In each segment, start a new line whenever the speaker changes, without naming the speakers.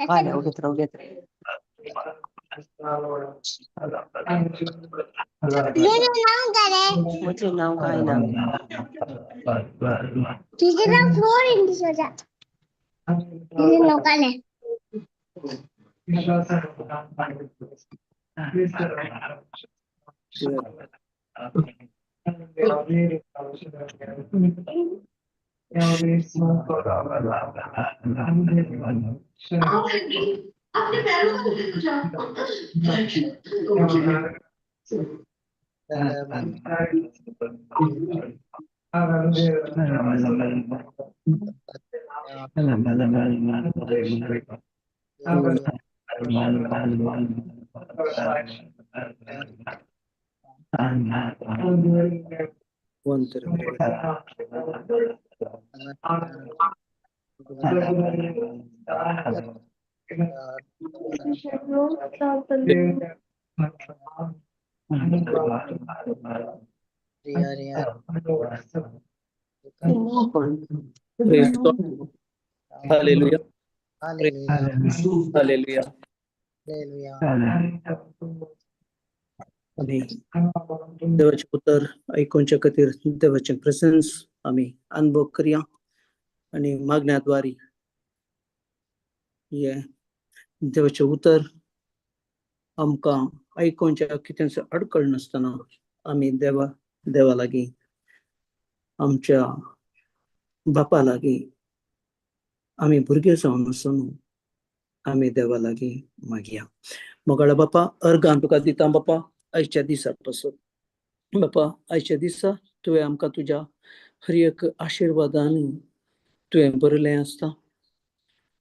फाल्यां ओगीत राव घेत. म्हजें नांव कांय ना.
तुझं नाव फ्लोरिन डिसोजा. तुझं नाव काय नाही?
Praise God. Hallelujah. Hallelujah. आमी देवाचें उतर आयकुच्या खातीर देवाचें प्रेसन्स आमी अनुभव करया आनी मागण्या द्वारी हे देवाचें उतर आमकां आयकुच्या कितेंच अडकळ नासतना आमी देवा लागीं, आमच्या बापा लागीं आमी भुरगे जावन आसून आमी देवा लागीं मागया. मोगाळा बापा, अर्गां तुका दिता बापा आयच्या दिसा पासून. बापा, आयच्या दिसा तुवें आमकां तुज्या हर एक आशिर्वादान तुवें बरयलें आसता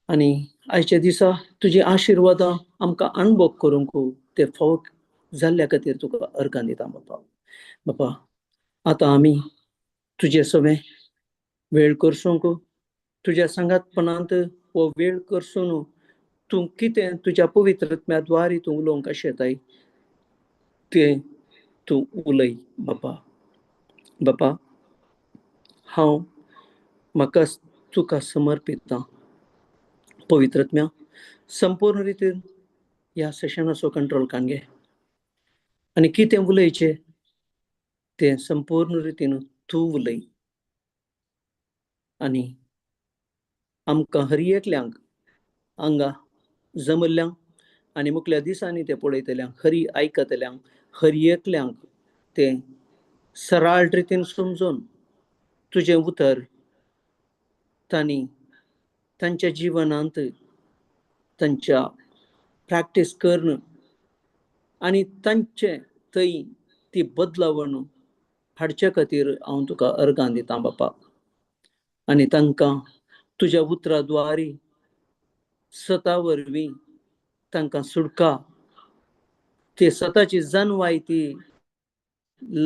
आनी आयच्या दिसा तुजी आशिर्वादां आमकां अनुभव करूंक ते फावट जाल्ल्या खातीर तुका अर्गां दिता बापा. बापा, आतां आमी तुजे सवें वेळ करसूंक, तुज्या सांगातपणांत हो वेळ करसून तूं कितें तुज्या पवित्र आत्म्या द्वारी तूं उलोवंक आशेताय तें तूं उलय बापा. बापा, हांव म्हाका तुका समर्पितां. पवित्र आत्म्या संपूर्ण रितीन ह्या सेशनाचो कंट्रोल कान घे आनी कितें उलयचें तें संपूर्ण रितीन तूं उलय आनी आमकां हर एकल्यांक हांगा जमल्ल्यांक आनी मुखल्या दिसांनी तें पळयतल्यांक, हरी आयकतल्यांक, हर एकल्यांक तें सरळ रितीन समजून तुजें उतर तांणी तांच्या जिवनांत तांच्या प्रॅक्टीस करून आनी तांचे थंय ती बदलावण हाडचे खातीर हांव तुका अर्गां दितां बापा. आनी तांकां तुज्या उतरा द्वारी सता वरवीं तांकां सुटका, ते सताची जानवाय ती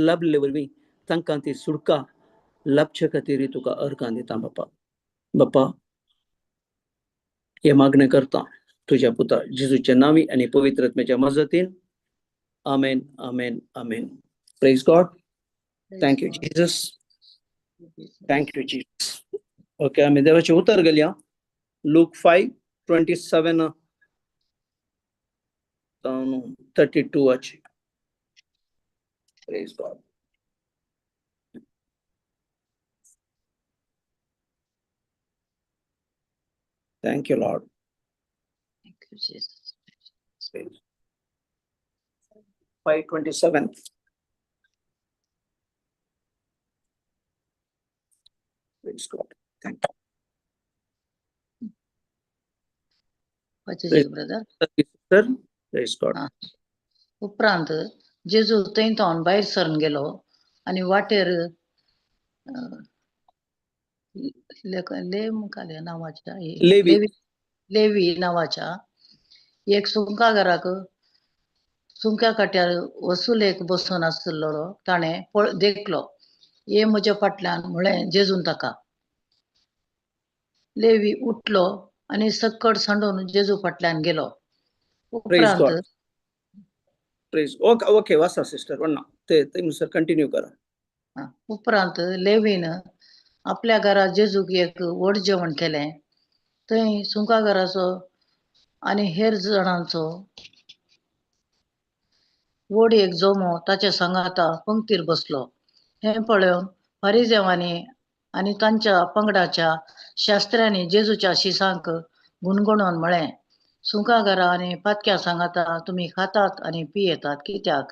लाभले वरवीं तांकां ती सुटका लाभचे खातीर तुका अर्गां दितां बापा. बापा, हे मागणें करता तुज्या पुता जेजूच्या नांवी आनी पवित्र आत्म्याच्या मजतीन. आमेन, आमेन, आमेन. Praise God. Thank you Jesus. Thank you Jesus. Okay, आमी देवाचें उतर घालया. लूक 5:27 32 आचे. Praise God. Thank you Lord.
Thank you, Jesus.
5:27. Praise God. Thank you.
वाचूं brother?
Sister, praise God.
उपरांत जेजू थंय थावन भायर सरून गेलो आनी वाटेर नांवाच्या
लेवी.
लेवी नांवाच्या एक सुंकाघराक सुंक्या काट्यार वसुलेक बसून आसलेलो ताणें देखलो. ये म्हज्या फाटल्यान म्हळें जेजून ताका. लेवी उठलो आनी सक्कड सांडून जेजू फाटल्यान गेलो. उपरांत
ओके ओके वासा सिस्टर, वण्णा ते थंयसर कंटिन्यू करा.
उपरांत लेवीन आपल्या घरा जेजूक एक व्हड जेवण केलें. थंय सुंकाघराचो आनी हेर जाणांचो व्हड एक जमो ताच्या सांगाता पंक्तीर बसलो. हें पळोवन फारिजेवांनी आनी तांच्या पंगडाच्या शास्त्र्यांनी जेजूच्या शिसांक गुणगुणून म्हळें, सुंकाघरां आनी पातक्या सांगाता तुमी खातात आनी पियेतात कित्याक?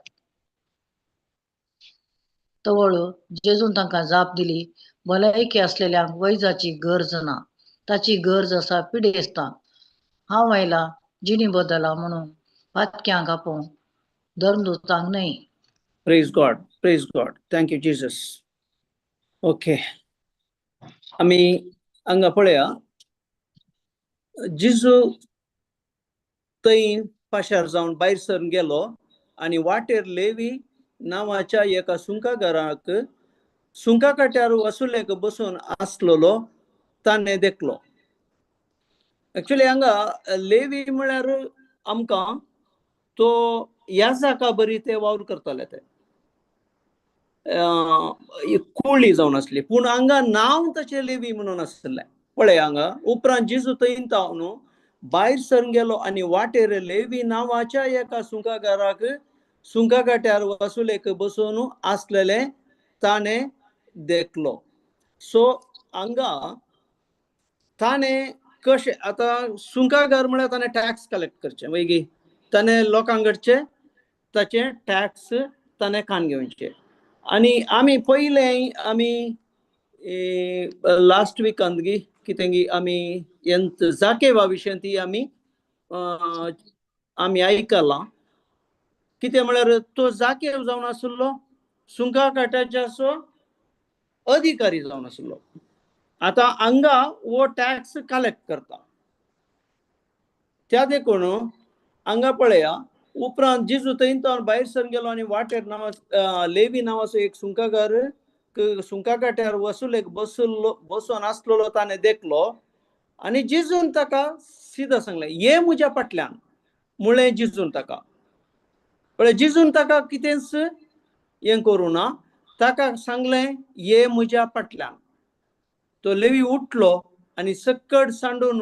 तवळ जेजून तांकां जाप दिली, भलायकी आसलेल्यांक वैजाची गरज ना, ताची गरज आसा पिडेस्तांक. हांव आयला जिणी बदला म्हणून पातक्यांक आपोवंक, धर्मदूतांक न्हय.
Praise God, praise God, thank you Jesus. Okay, आमी हांगा पळया, जिजू थंय पाशार जावन भायर सरून गेलो आनी वाटेर लेवी नांवाच्या एका सुंकाघराक सुंका काट्यार वसुलेक बसून आसलेलो ताणें देखलो. एक्चुली हांगा लेवी म्हळ्यार आमकां तो याजाका बरी ते वावर करताले, ते कुळी जावन आसली, पूण हांगा नांव ताचें लेवी म्हणून आसलें. पळय हांगा, उपरांत जेजू थंय न्हू भायर सरून गेलो आनी वाटेर लेवी नांवाच्या एका सुंकाघराक सुंकागाट्यार वसुलेक बसून आसलेले ताणें देखलो. सो हांगा ताणें कशें आतां सुंकाघर म्हळ्यार ताणें टॅक्स कलेक्ट करचें, मागीर ताणें लोकांक कडचे ताचें टॅक्स ताणें कान घेवचें. आनी आमी पयलें आमी लास्ट विकांत गी कितें गी आमी जाकेवा विशयान ती आमी आमी आयकलां. कितें म्हळ्यार तो जाकेव जावन आसलो सुंका काट्याचो अधिकारी जावन आसलो. आतां हांगा हो टॅक्स कलेक्ट करता, त्या देखून हांगा पळया. उपरांत जेजू थंय तो भायर सरून गेलो आनी वाटेर नांवा लेवी नांवाचो एक सुंकाघर सुंका काट्यार वसुलेक बसलो बसून आसलेलो ताणें देखलो आनी जेजून ताका सिदा सांगलें, ये म्हज्या फाटल्यान म्हळें जेजून ताका. पळय जेजून ताका कितेंच हें करूं ना, ताका सांगलें ये म्हज्या फाटल्यान. तो लेवी उठलो आनी सक्कड सांडून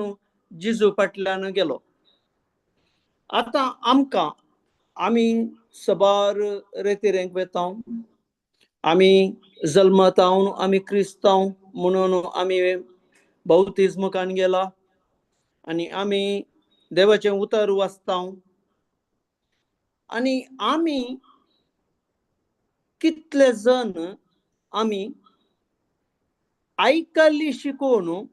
जेजू फाटल्यान गेलो. आतां आमकां आमी सबार रेतिरेंक वेता, आमी जल्मतावन आमी क्रिस्तांव म्हणून आमी बाउतीज्म गेला आनी आमी देवाचें उतर वाचता आनी आमी कितले जण आमी आयकल्ली शिकोवन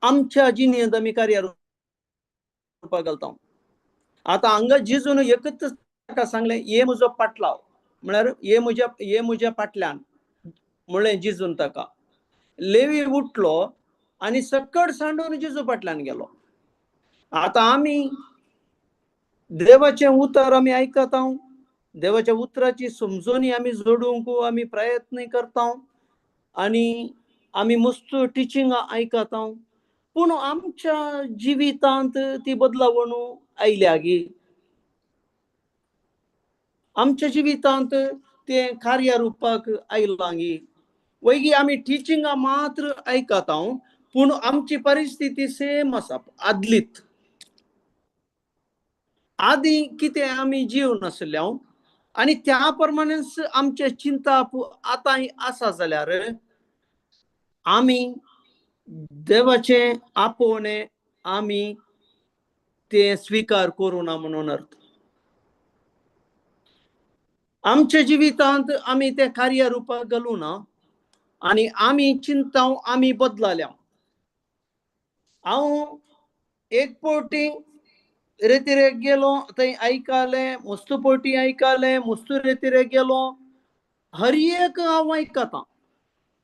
आमच्या जिणेंत आमी कार्यार घालता. आतां हांगा जेजून एकच ताका सांगलें, ये म्हजो पाटलाव, म्हळ्यार ये म्हज्या फाटल्यान म्हळें जेजून ताका. लेवी उठलो आनी सक्कड सांडून जेजू फाटल्यान गेलो. आतां आमी देवाचें उतर आमी आयकता, देवाच्या उतराची समजोनी आमी जोडूंक आमी प्रयत्न करता आनी आमी मस्त टिचींग आयकता, पूण आमच्या जिवितांत ती बदलावण आयल्या गी? आमच्या जिवितांत तें कार्यारुपाक आयलां गी? वयगी आमी टिचिंगां मात्र आयकता, पूण आमची परिस्थिती सेम आसा आदलीत. आदी कितें आमी जीव नासले आनी त्या प्रमाणेच आमचें चिंताप आतां आसा जाल्यार आमी देवाचें आपोवणें आमी तें स्विकार करूं ना म्हणून अर्थ. आमच्या जिवितांत आमी तें कार्यारुपाक घालूं ना आनी आमी चिंता आमी बदलाल्या. हांव एक पावटी रेतिरेक गेलो, थंय आयकलें, मस्त पावटी आयकलें, मस्त रेतिरेक गेलो, हर एक हांव आयकतां,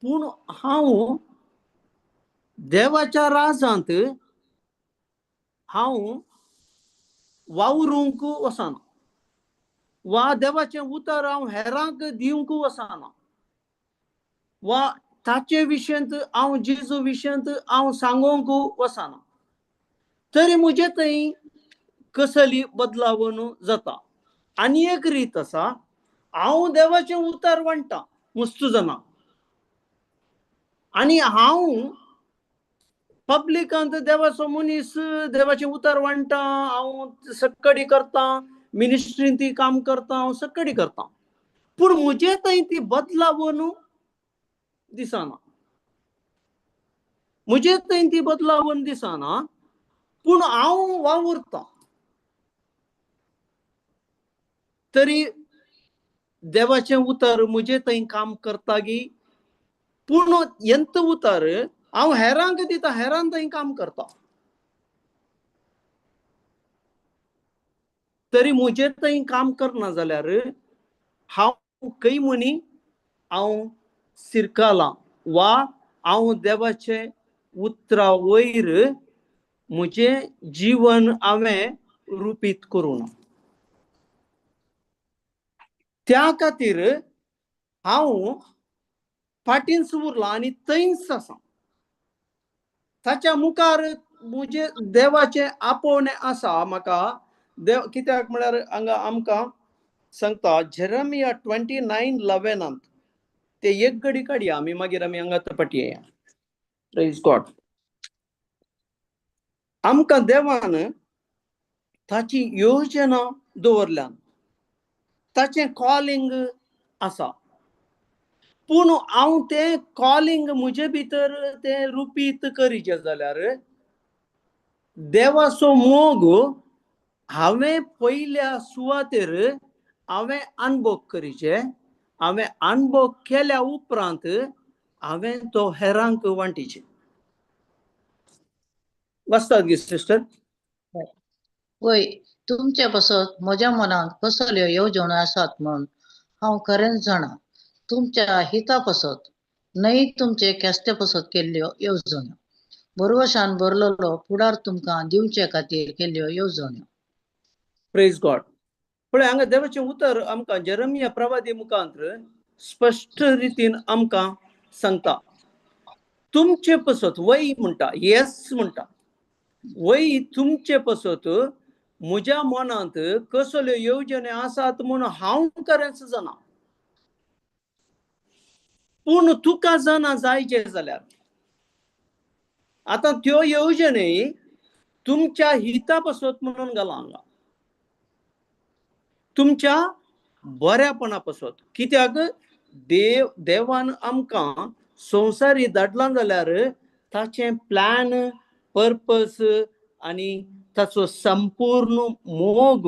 पूण हांव देवाच्या राजांत हांव वावरूंक वचना वा देवाचें उतर हांव हेरांक दिवंक वचना वा ताचे विशयांत हांव जेजू विशयांत हांव सांगूंक वचना, तरी म्हजे थंय कसली बदलावण जाता. आनी एक रीत आसा, हांव देवाचें उतर म्हणटा मस्त जाणां आनी हांव पब्लिकांत देवाचो मनीस देवाचें उतर वांट्टा, हांव सक्कडी करता, मिनिस्ट्रीन ती काम करता, हांव सक्कडी करता, पूण म्हजे थंय ती बदलावन दिसना, म्हजे थंय ती बदलावन दिसना, पूण हांव वावुरता. तरी देवाचें उतर म्हजे थंय काम करता गी, पूण यंत उतर हांव हेरांक दिता, हेरान थंय काम करता, तरी म्हजे थंय काम करना जाल्यार हांव खंय म्हणी हांव सिरकालां वा हांव देवाचें उतरा वयर म्हजें जीवन हांवें रुपीत करूं ना. त्या खातीर हांव फाटींच उरलां आनी थंयच आसा. ताच्या मुखार म्हजें देवाचें आपोवणें आसा म्हाका. देव कित्याक म्हळ्यार हांगा आमकां सांगता जेरेमिया 29:11 ते एक घडी काडया आमी, मागीर आमी हांगा फाटी येया. Praise God. आमकां देवान ताची योजना दवरल्या, ताचें कॉलिंग आसा, पूण हांव तें कॉलिंग म्हजे भितर तें रुपीत करीचें जाल्यार देवाचो मोग हांवें पयल्या सुवातेर हांवें अणभव करीचे, हांवें अणभव केल्या उपरांत हांवें तो हेरांक वांटीचे. वाचतात गी सिस्टर?
वय, तुमचे पासत म्हज्या मनांत कसल्यो येवजण्यो आसात म्हूण हांव खरेंच जाणा, तुमच्या हिता पासत न्हय तुमचे ख्यास्ते पासत केल्ल्यो येवजण्यो, भरवशान भरलेलो फुडार तुमकां दिवचे खातीर केल्ल्यो येवजण्यो.
Praise God. पळय हांगा देवाचें उतर आमकां जेरेमिया प्रवादी मुखांत स्पश्ट रितीन आमकां सांगता, तुमचे पसत वय म्हणटा, येस म्हणटा, वय तुमचे पसत म्हज्या मनांत कसल्यो येवजण्यो आसात म्हूण हांव खरेंच जाणा, पूण तुका जाणा जायचे जाल्यार आतां त्यो येवजणे तुमच्या हिता पासत म्हणून घाला हांगा, तुमच्या बऱ्यापणा पासत. कित्याक देव देवान आमकां संवसारी धाडलां जाल्यार ताचें प्लॅन, पर्पस आनी ताचो संपूर्ण मोग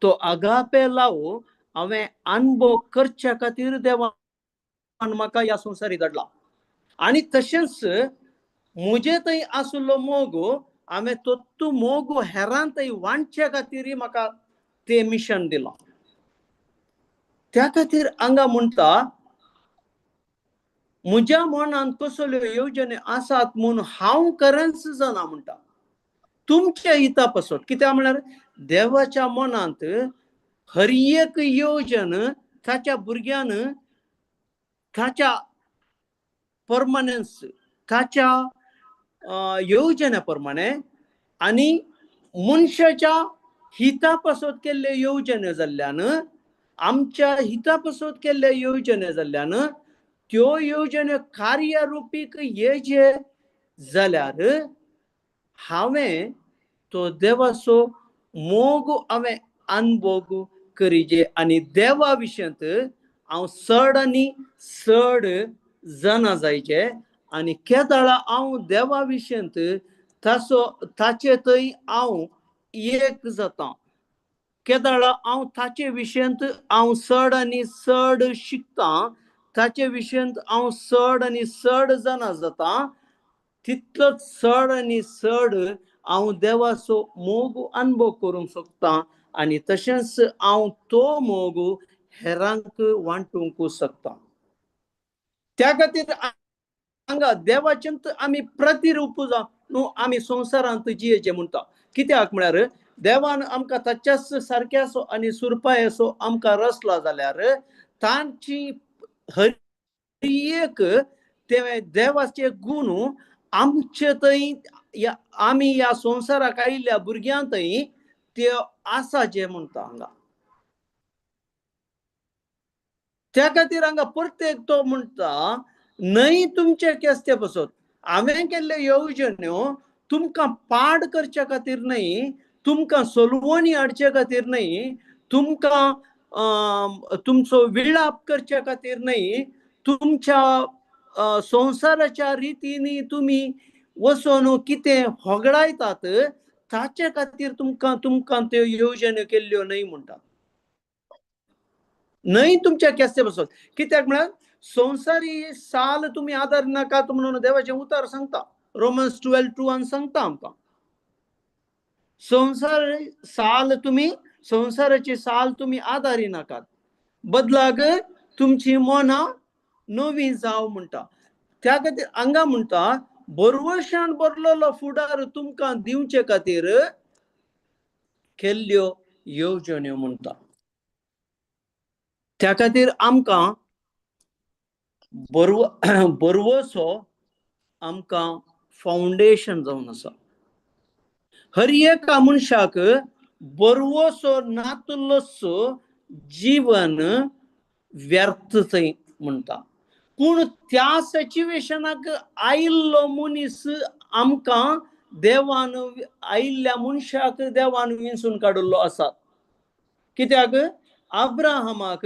तो आगापे लाव हांवें अणभव करच्या खातीर देवान म्हाका ह्या संवसारी धाडला. आनी तशेंच म्हजे थंय आशिल्लो मोग हांवें तो मोग हेरां थंय वांटच्या खातीर म्हाका ते मिशन दिलां. त्या खातीर हांगा म्हणटा म्हज्या मनांत कसल्यो येवजण्यो आसात म्हूण हांव खरेंच जाणा म्हणटा, तुमच्या हिता पासत. कित्याक म्हळ्यार देवाच्या मनांत हर एक येवजण ताच्या भुरग्यान ताच्या परमनन्स ताच्या येवजण्या प्रमाणे आनी मनशाच्या हिता पासत केल्ले येवजण्यो जाल्ल्यान, आमच्या हिता पासत केल्ले येवजण्यो जाल्ल्यान त्यो येवजण्यो कार्यरुपीक येजे जाल्यार हांवें तो देवाचो मोग हांवें अणभव करीजे आनी देवा विशयांत हांव चड आनी चड जाणा जायचे आनी केदळा हांव देवा विशयांत ताचो ताचे थंय हांव एक जाता, केदळा हांव ताचे विशयांत हांव चड आनी चड शिकता, ताचे विशयांत हांव चड आनी चड जाणा जाता, तितलो चड आनी चड हांव देवाचो मोग अणभव करूंक शकता आनी तशेंच हांव तो मोग हेरांक वांटूंक शकता. त्या खातीर हांगा देवाचें आमी प्रतिरूप जावं न्हू आमी संवसारांत जियेचें म्हणटा. कित्याक म्हळ्यार देवान आमकां ताच्याच सारक्याचो आनी सुरपायेचो आमकां रचला जाल्यार तांची हर एक ते देवाचे गुण आमचे थंय आमी ह्या संवसाराक आयिल्ल्या भुरग्यां थंय ते आसा जे म्हणटा हांगा. त्या खातीर हांगा प्रत्येक तो म्हणटा न्हय तुमचे केस्ते पसत. हांवें केल्ल्यो येवजण्यो तुमकां पाड करच्या खातीर न्हय, तुमकां सोलवणी हाडचे खातीर न्हय, तुमकां तुमचो विळाप करच्या खातीर न्हय, तुमच्या संवसाराच्या रितींनी तुमी वचून कितें होगडायतात ताचे खातीर तुमकां तुमकां त्यो येवजण्यो केल्ल्यो न्हय म्हणटा. न्हय तुमच्या केस्ते बसत. कित्याक म्हळ्यार संवसारी साल तुमी आदार नाकात म्हणून देवाचें उतर सांगता. रोमन्स 12:2 सांगता आमकां, संवसार साल तुमी, संवसाराची साल तुमी आदारी नाकात, बदलाक तुमची मनां नवी जाव म्हणटा. त्या खातीर हांगा म्हणटा बरवशान बरलेलो फुडार तुमकां दिवचे खातीर केल्ल्यो येवजण्यो म्हणटा. त्या खातीर आमकां बरवसो आमकां फावंडेशन जावन आसा. हर एका मनशाक बरवसो नातलोसो जीवन व्यर्थ थंय म्हणटा. पूण त्या सिच्युएशनाक आयिल्लो मनीस आमकां देवान आयिल्ल्या मनशाक देवान विंचून काडिल्लो आसा. कित्याक अब्राहमाक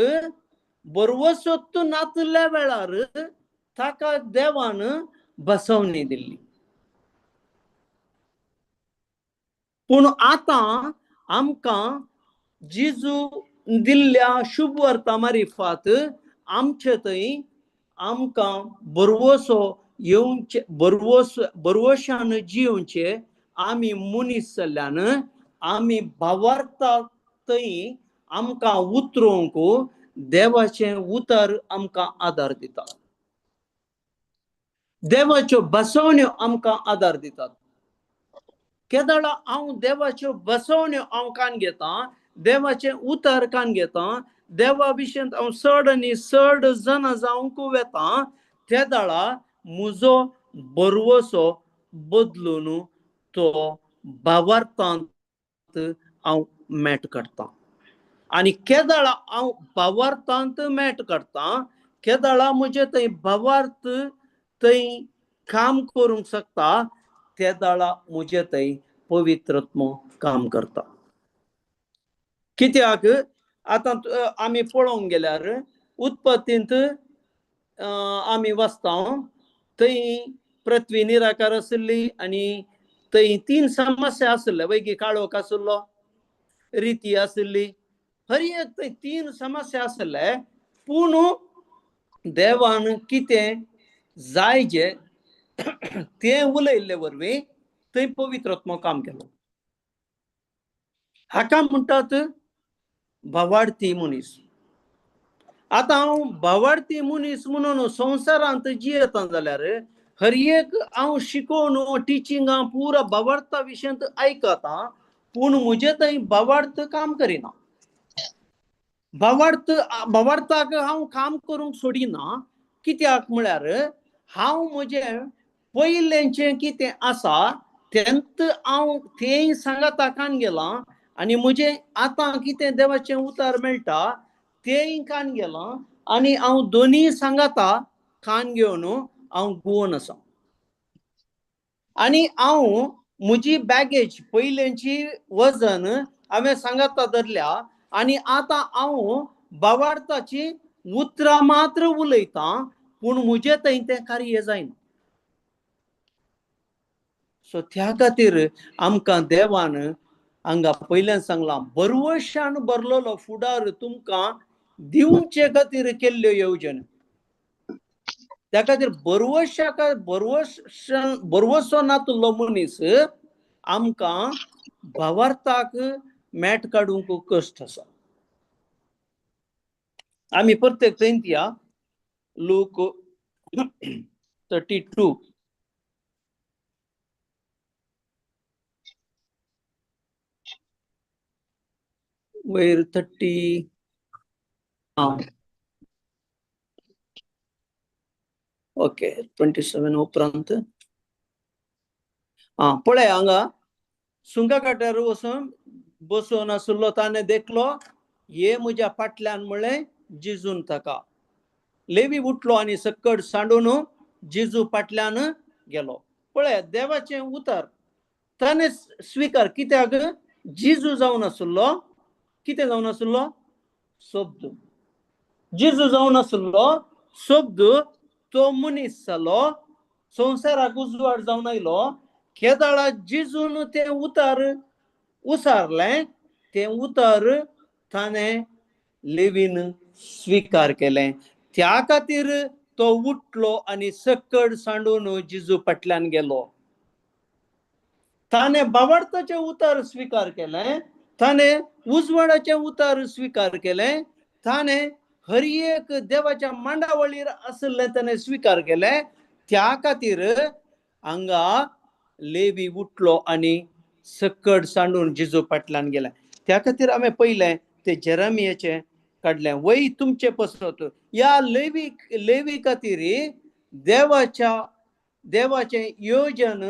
बरवसोत्त नातल्या वेळार ताका देवान बसवणी दिल्ली. पूण आतां आमकां जेजू दिल्ल्या शुभ वर्ता मारिफात आमचे थंय आमकां बरवसो येवचे, बरवशान जियोवचे आमी मनीस जाल्ल्यान आमी भावार्था थंय आमकां उतरोवंक देवाचें उतर आमकां आदार दिता. देवाच्यो बसवण्यो आमकां आदार दितात. केदळा हांव देवाच्यो बसवण्यो हांव कान घेतां, देवाचें उतर कान घेतां, देवा विशयांत हांव चड आनी चड जाणा जावंक वेता, त्या दाळा म्हजो बरवसो बदलून तो भावार्थांत हांव मेट काडटा. आनी केदळा हांव भावार्थांत मेट काडटा, केदळा म्हजें थंय भावार्थ थंय काम करूंक शकता, त्या दाळा म्हजें थंय पवित्रत्म काम करता. कित्याक आतां आमी पळोवंक गेल्यार उत्पत्तींत आमी वाचता थंय पृथ्वी निराकार आशिल्ली आनी थंय तीन समस्या आशिल्ले. वैगी काळोख आशिल्लो, रिती आशिल्ली, हर एक थंय तीन समस्या आशिल्ले. पूण देवान कितें जाय जे तें उलयल्ले वरवीं थंय पवित्रात्मो काम केलो. हाका म्हणटात भावार्थी मनीस. आतां हांव भावार्थी मनीस म्हणून संवसारांत जियेता जाल्यार हर एक हांव शिकोवन टिचिंगां पुरा भावार्था विशयांत आयकता, पूण म्हजें थंय भावार्थ काम करिना. भावार्थाक हांव काम करूंक सोडिना. कित्याक म्हळ्यार हांव म्हजें पयलेंचें कितें आसा तेंत हांव तेंय सांगाता कान गेलां आनी म्हजें आतां कितें देवाचें उतर मेळटा तेंय कान गेलां आनी हांव दोनूय सांगाता कान घेवन हांव गुवोन आसा. आनी हांव म्हजी बॅगेज पयलेंची वजन हांवें सांगाता धरल्या आनी आतां हांव भावार्थाची उतरां मात्र उलयतां, पूण म्हजें थंय तें कार्य जायना. सो त्या खातीर आमकां देवान हांगा पयल्यान सांगलां, बरवशान भरलेलो फुडार तुमकां दिवचे खातीर केल्ल्यो येवजण्यो. त्या खातीर बरवशाक बरवसो नातलो मनीस आमकां भावार्थाक मॅट काडूंक कश्ट आसा. आमी प्रत्येक थंय या लूक 32 वयर 30. ओके 27 उपरांत पळय हांगा सुंगा काट्यार वचून बसून आशिल्लो ताणें देखलो, ये म्हज्या फाटल्यान म्हळें जेजून ताका. लेवी उठलो आनी सक्कड सांडून जेजू फाटल्यान गेलो. पळय देवाचें उतर ताणें स्विकार कित्याक जेजू जावन आसलो, कितें जावन आसलो? शब्द. जेजू जावन आसलो शब्द, तो मनीस जालो, संवसाराक उजवाड जावन आयलो. केदाळा जेजून तें उतर उसारलें, तें उतर ताणें लेवीन स्विकार केलें. त्या खातीर तो उठलो आनी सकड सांडून जेजू फाटल्यान गेलो. ताणें बावडताचें उतर स्विकार केलें, ताणें उजवाडाचें उतर स्विकार केलें, ताणें हर एक देवाच्या मांडावळीर आशिल्लें ताणें स्विकार केलें. त्या खातीर हांगा लेवी उठलो आनी सकड सांडून जेजू फाटल्यान गेलें. त्या खातीर हांवें पयलें ते जेरेमियाचें काडलें, वय तुमचे पसत ह्या लेवी लेवी खातीर देवाच्या देवाचें योजन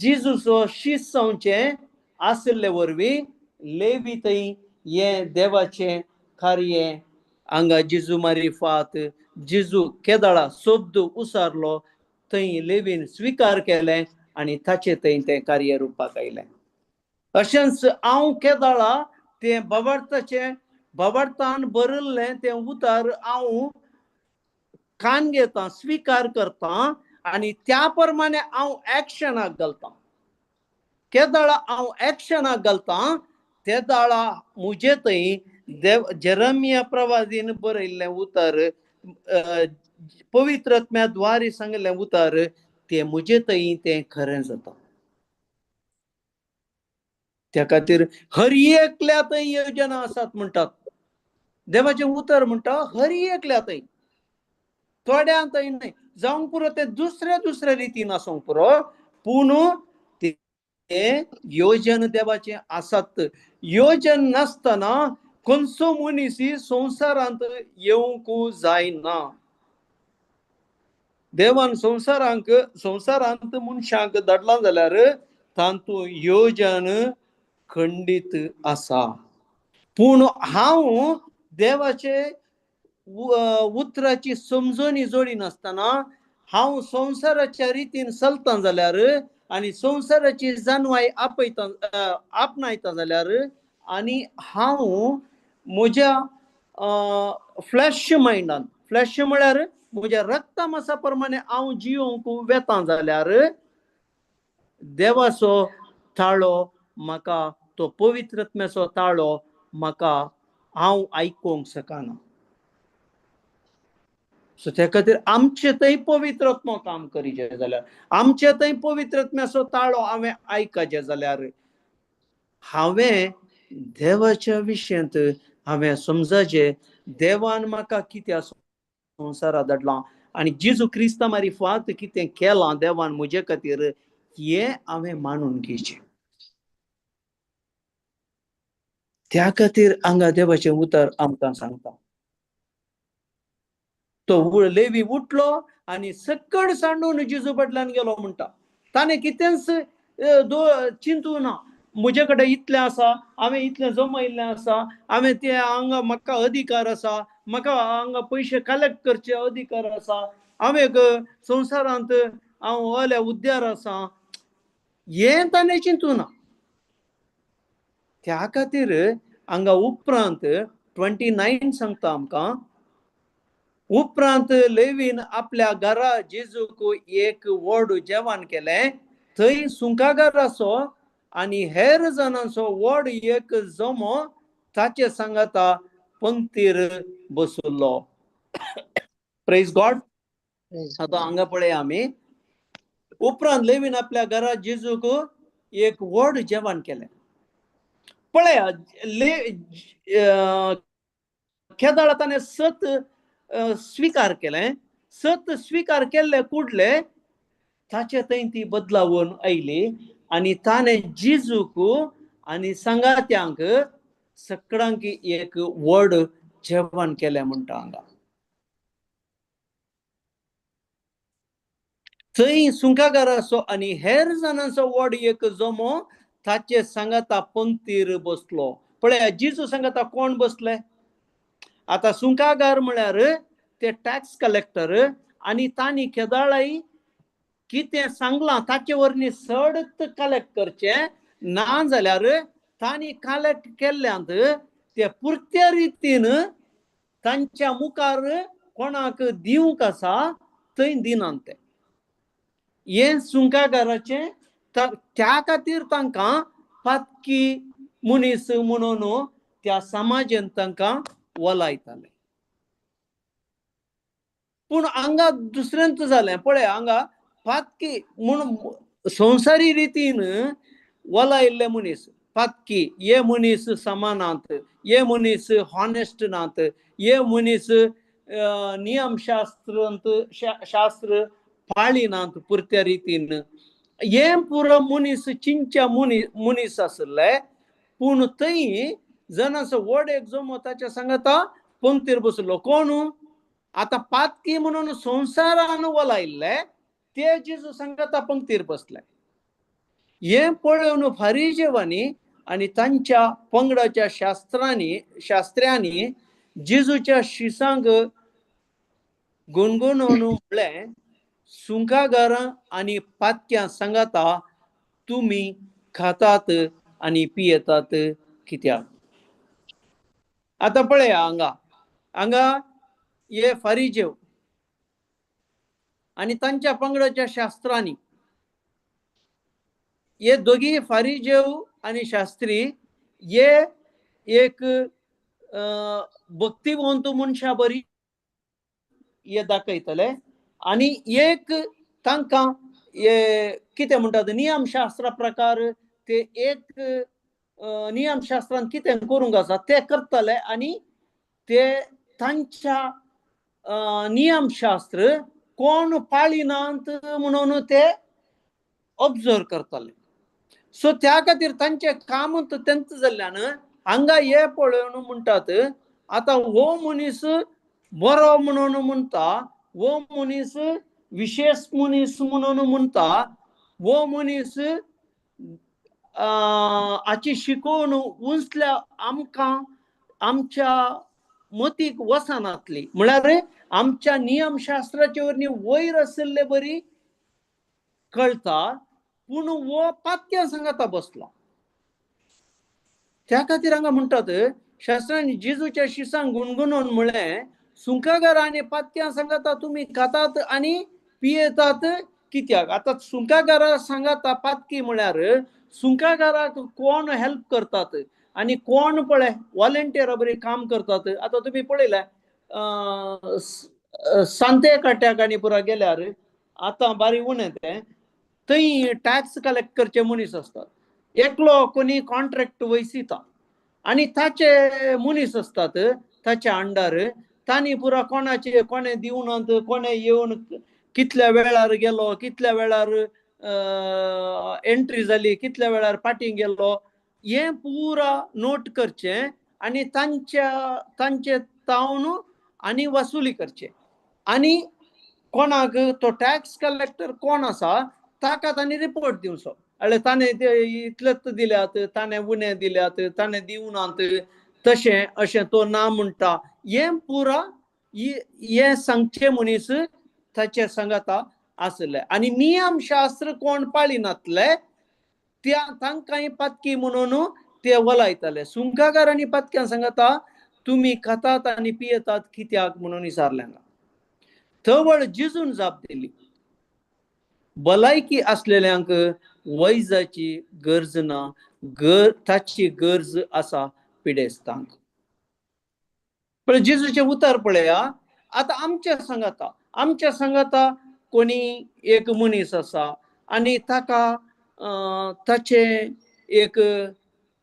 जेजूचो शीस जावचें आशिल्ले वरवीं लेवी थंय हें देवाचें कार्य हांगा जेजू मारिफात जेजू केदाळा शब्द उसारलो थंय लेवीन स्विकार केलें आनी ताचे थंय तें कार्य रुपाक आयलें. अशेंच हांव केदाळा तें बाबार्थाचें बाबार्थान बरयल्लें तें उतर हांव कान घेता, स्विकार करता आनी त्या प्रमाणे हांव एक्शनाक घालता. केदाळा हांव एक्शनाक घालता तेदाळा म्हजे थंय देव जेरेमिया प्रवादीन बरयल्लें उतर, पवित्र आत्म्या द्वारे सांगिल्लें उतर तें म्हजे थंय तें खरें जाता. त्या खातीर हर एकल्या थंय योजना आसात म्हणटात. देवाचें उतर म्हणटा हर एकल्या थंय, थोड्यां थंय न्हय, जावंक पुरो तें दुसऱ्या दुसऱ्या रितीन आसूंक पुरो, पूण तें योजन देवाचें आसात. योजन नासतना खंयचो मनीस संवसारांत येवंक जायना. देवान संवसारांक संवसारांत मनशांक धाडलां जाल्यार तातूंत योजन खंडीत आसा. पूण हांव देवाचे उतराची समजणी जोडिनासतना हांव संवसाराच्या रितीन चलता जाल्यार आनी संवसाराची जानवाय आपयता आपणायता जाल्यार आनी हांव म्हज्या फ्लॅश मायंडान, फ्लॅश म्हळ्यार म्हज्या रक्ता मासा प्रमाणे हांव जियोंक वेता जाल्यार देवाचो ताळो म्हाका, तो पवित्र आत्म्याचो ताळो म्हाका हांव आयकूंक शकना. सो त्या खातीर आमचे थंय पवित्र आत्मो काम करीचे जाल्यार, आमचे थंय पवित्र आत्म्याचो ताळो हांवें आयकचें जाल्यार हांवें देवाच्या विशयांत हांवें समजाचें देवान म्हाका कितें संवसारा धाडलां आनी जेजू क्रिस्ता मारिफात कितें केलां देवान म्हजे खातीर हें हांवें मानून घेवचें. त्या खातीर हांगा देवाचें उतर आमकां सांगता. तो लेवी उठलो आनी सकड सांडून जेजू फाटल्यान गेलो म्हणटा. ताणें कितेंच चिंतू ना, म्हजे कडेन इतलें आसा, हांवें इतलें जमयल्लें आसा, हांवें तें हांगा म्हाका अधिकार आसा, म्हाका हांगा पयशे कलेक्ट करचे अधिकार आसा, हांवें संवसारांत हांव ओल्या उद्यार आसा, हें ताणें चिंतू ना. त्या खातीर हांगा उपरांत 29 सांगता आमकां, उपरांत लेवीन आपल्या घरा जेजूक एक व्हड जेवण केलें, थंय सुंकागाराचो आनी हेर जाणांचो व्हड एक जमो ताचे सांगाता पंक्तीर बसलो. Praise God. आतां हांगा पळय आमी, उपरांत लेवीन आपल्या घरा जेजूक एक व्हड जेवण केलें. पळया केदाळा ताणें सत स्विकार केलें, सत स्विकार केल्ले कुडले ताचे थंय ती बदलावून आयली आनी ताणें जेजूक आनी सांगात्यांक सगळ्यांक एक व्हड जेवण केलें म्हणटा. हांगा थंय सुंकागाराचो आनी हेर जाणांचो व्हड एक जमो ताचे सांगाता पंक्तीर बसलो. पळया जेजू सांगाता कोण बसले? आतां सुंकागार म्हळ्यार ते टॅक्स कलेक्टर आनी तांणी केदाळाय कितें सांगलां ताचे वरवीं चडच कलेक्ट करचें, ना जाल्यार तांणी कलेक्ट केल्ल्यांत ते पुरत्या रितीन तांच्या मुखार कोणाक दिवंक आसा थंय दिनात ते. हें सुंकागाराचें त्या खातीर तांकां पातकी मनीस म्हणून त्या समाजान तांकां वलायताले. पूण हांगा दुसऱ्यांत जालें पळय, हांगा पातकी म्हूण संवसारी रितीन वलायिल्ले मनीस पातकी, हे मनीस समानात, हे मनीस हॉनेस्ट नात, हे मनीस नियमशास्त्रांत शास्त्र पाळिनात पुरत्या रितीन, हे पुरो मनीस चिंच्या मनीस आशिल्ले. पूण थंय जनाचो व्हड एक जमो ताच्या सांगता पंक्तीर बसलो. कोण आतां पातकी म्हणून संवसारान वलायिल्ले ते जेजू सांगता पंक्तीर बसले. हें पळोवन फारिजेवांनी आनी तांच्या पंगडाच्या शास्त्र्यांनी जेजूच्या शिसांक गुणगुणून म्हणलें, सुंकागारां आनी पातक्यां सांगाता तुमी खातात आनी पियेतात कित्याक? आतां पळया हांगा हांगा हे फारिजेव आनी तांच्या पंगडाच्या शास्त्रांनी, हे दोगी फारिजेव आनी शास्त्री हे एक भक्तिवंत मनशा बरी हे दाखयतले आनी एक तांकां हे कितें म्हणटात नियमशास्त्रा प्रकार ते एक नियमशास्त्रान कितें करूंक आसा ते करतले आनी ते तांच्या नियमशास्त्र कोण पाळिनात म्हणून ते ऑब्जर्व करतले. सो त्या खातीर तांचें काम तेंच जाल्ल्यान हांगा हे पळोवन म्हणटात आतां हो मनीस बरो म्हणून म्हणटा, हो मनीस विशेश मनीस म्हणून म्हणटा, हो मनीस हाची शिकोवन उंचल्या आमकां आमच्या मतीक वचनातली, म्हळ्यार आमच्या नियमशास्त्राचे वरवीं वयर आशिल्ले बरी कळटा, पूण हो पातक्या सांगाता बसला. त्या खातीर हांगा म्हणटात शास्त्रांनी जेजूच्या शिसांक गुणगुणून म्हणलें, सुंकागार आनी पातक्यां सांगाता तुमी खातात आनी पियेतात कित्याक? आतां सुंकागारा सांगाता पातकी म्हळ्यार सुंकागाराक कोण हेल्प करतात आनी कोण पळय वॉलंटियरा बरी काम करतात. आतां तुमी पळयलें सांते काट्याक आनी पुरा गेल्यार आतां बारी उणें तें, थंय टॅक्स कलेक्ट करचे मनीस आसतात, एकलो कोणी कॉन्ट्रॅक्ट वयसिता आनी ताचे मनीस आसतात ताच्या अंडर, तांणी पुरा कोणाचे कोणें दिवनात, कोणें येवन कितल्या वेळार गेलो, कितल्या वेळार एंट्री जाली, कितल्या वेळार पाटीं गेलो, हें पुरा नोट करचें आनी तांच्या तांचे तावन आनी वसुली करचें आनी कोणाक तो टॅक्स कलेक्टर कोण आसा ताका तांणी रिपोर्ट दिवचो, अळे ताणें ते इतलेच दिल्यात, ताणें उणें दिल्यात, ताणें दिवनात, तशें अशें तो ना म्हणटा, हें पुरा हें सांगचें मनीस ताचे सांगाता आसले. आनी नियमशास्त्र कोण पाळिनातले त्या तांकांय पातकी म्हणून ते वलायताले. सुंकागार आनी पातक्यां सांगाता तुमी खातात आनी पियेतात कित्याक म्हणून विचारलें. तवळ जेजून जाप दिली, भलायकी आसलेल्यांक वैजाची गरज ना, ताची गरज आसा पिडेस्तांक. पळय जेजूचें उतर पळया. आतां आमच्या सांगाता आमच्या सांगाता कोणी एक मनीस आसा आनी ताका ताचे एक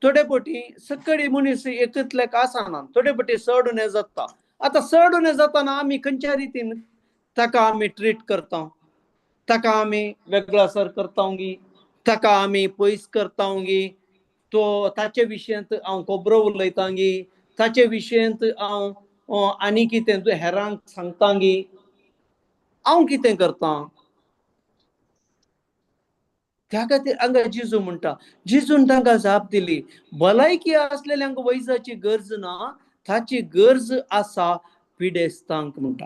थोडे पटी सकळी मनीस एकतल्याक आसना, थोडे पटी चड उणें जाता. आतां चड उणें जाताना आमी खंयच्या रितीन ताका आमी ट्रीट करता, ताका आमी वेगळासर करता गी, ताका आमी पयस करता गी, तो ताचे विशयांत हांव खबरो उलयता गी, ताचे विशयांत हांव आनी कितें हेरांक सांगता गी, हांव कितें करता? त्या खातीर हांगा जेजू म्हणटा, जेजून तांकां जाप दिली, भलायकी आसलेल्यांक वैजाची गरज ना, ताची गरज आसा पिडेस्तांक म्हणटा.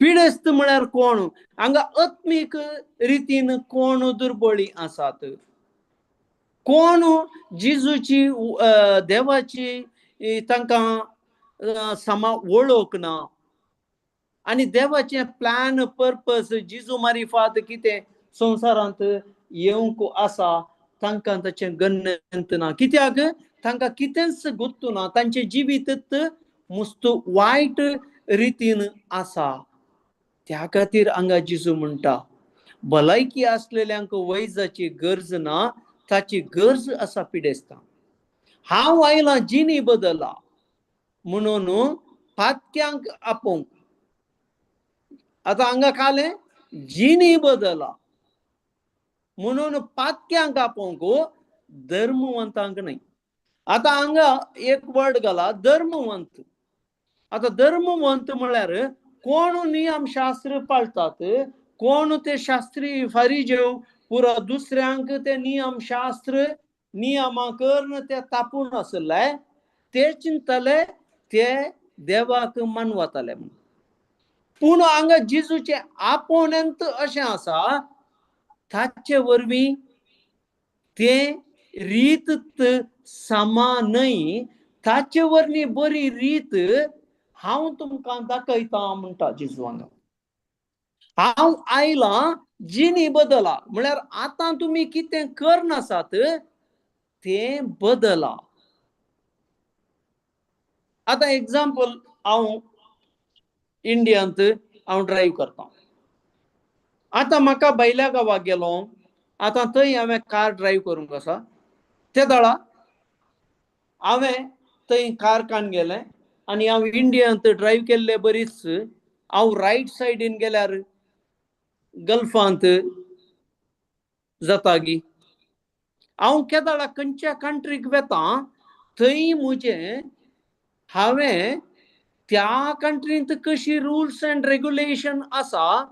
पिडेस्त म्हळ्यार कोण? हांगा आत्मीक रितीन कोण दुर्बळी आसात, कोण जेजूची देवाची तांकां समा वळख ना आनी देवाचें प्लॅन पर्पस जेजू मारिफात कितें संवसारांत येवंक आसा तांकां ताचें गण्यंत ना. कित्याक तांकां कितेंच गुत्तू ना, तांचें जिवीत मुस्त वायट रितीन आसा. त्या खातीर हांगा जेजू म्हणटा भलायकी आसलेल्यांक वैजाची गरज ना, ताची गरज आसा पिडेस्तांक. हांव आयलां जिणी बदला म्हणून पातक्यांक आपोवंक. आतां हांगा कालें जिणी बदला म्हणून पातक्यांक आपोवंक, धर्मवंतांक न्हय. आतां हांगा एक वर्ड घाला धर्मवंत. आतां धर्मवंत म्हळ्यार कोण नियमशास्त्र पाळटात, कोण ते शास्त्री फारिजेव पुरो दुसऱ्यांक ते नियमशास्त्र नियमां करून ते तापून आसले, ते चिंतले ते देवाक मानवताले म्हणून. पूण हांगा जेजूचें आपोवण्यांत अशें आसा, ताचे वरवीं ते रीत समा न्हय, ताचे वरवीं बरी रीत हांव तुमकां दाखयता म्हणटा जेजू हांगा. हांव आयलां जिणी बदला म्हळ्यार आतां तुमी कितें करनासात तें बदला. आतां एग्जाम्पल, हांव इंडियांत हांव ड्रायव्ह करता. आतां म्हाका भायल्या गांवाक गेलो, आतां थंय हांवें कार ड्रायव्ह करूंक आसा. ते दळा हांवें थंय कार काडून गेलें आनी हांव इंडियांत ड्रायव्ह केल्ले बरीच हांव रायट सायडीन गेल्यार गल्फांत जाता गी. हांव केदाळा खंयच्या कंट्रीक वेता थंय म्हजें हांवें त्या कंट्रींत कशी रुल्स एंड रेगुलेशन आसा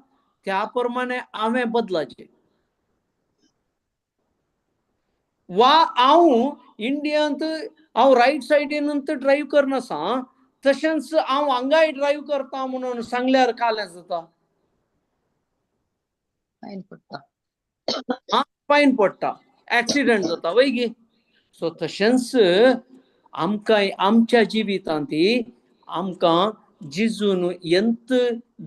त्या प्रमाणे हांवें बदलाचें. वा हांव इंडियांत हांव रायट सायडीन ड्रायव्ह करनासा, तशेंच हांव हांगाय ड्रायव्ह करता म्हणून सांगल्यार कालें जाता,
फायन पडटा,
फायन पडटा, एक्सिडंट जाता वय गी. सो तशेंच आमकां आमच्या जिवितांत आमकां जेजून यंत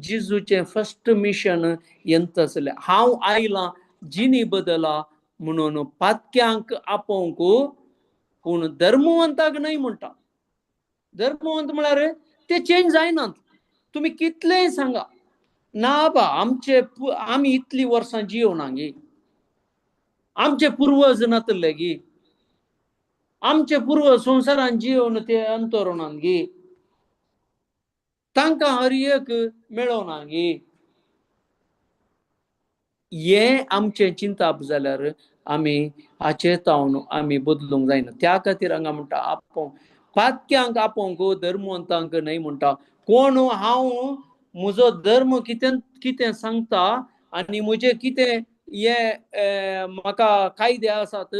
जेजूचें फर्स्ट मिशन यंत आसलें, हांव आयलां जिणी बदला म्हणून पातक्यांक आपोवंक, पूण धर्मवंताक न्हय म्हणटा. धर्मवंत म्हळ्यार ते चेंज जायनात. तुमी कितलेंय सांगा ना बा आमचे आमी इतलीं वर्सां जियोना गी, आमचे पुर्वज नातले गी, आमचे पुर्वज संवसारान जियोन ते अंतरुणान गी, तांकां हर एक मेळोना गी. हें आमचें चिंताप जाल्यार आमी हाचे तावन आमी बदलूंक जायना. त्या खातीर हांगा म्हणटा आपोवंक पातक्यांक आपोवंक, धर्मवंतांक न्हय म्हणटा. कोण हांव म्हजो धर्म कितें कितें सांगता आनी म्हजें कितें हे म्हाका कायदे आसात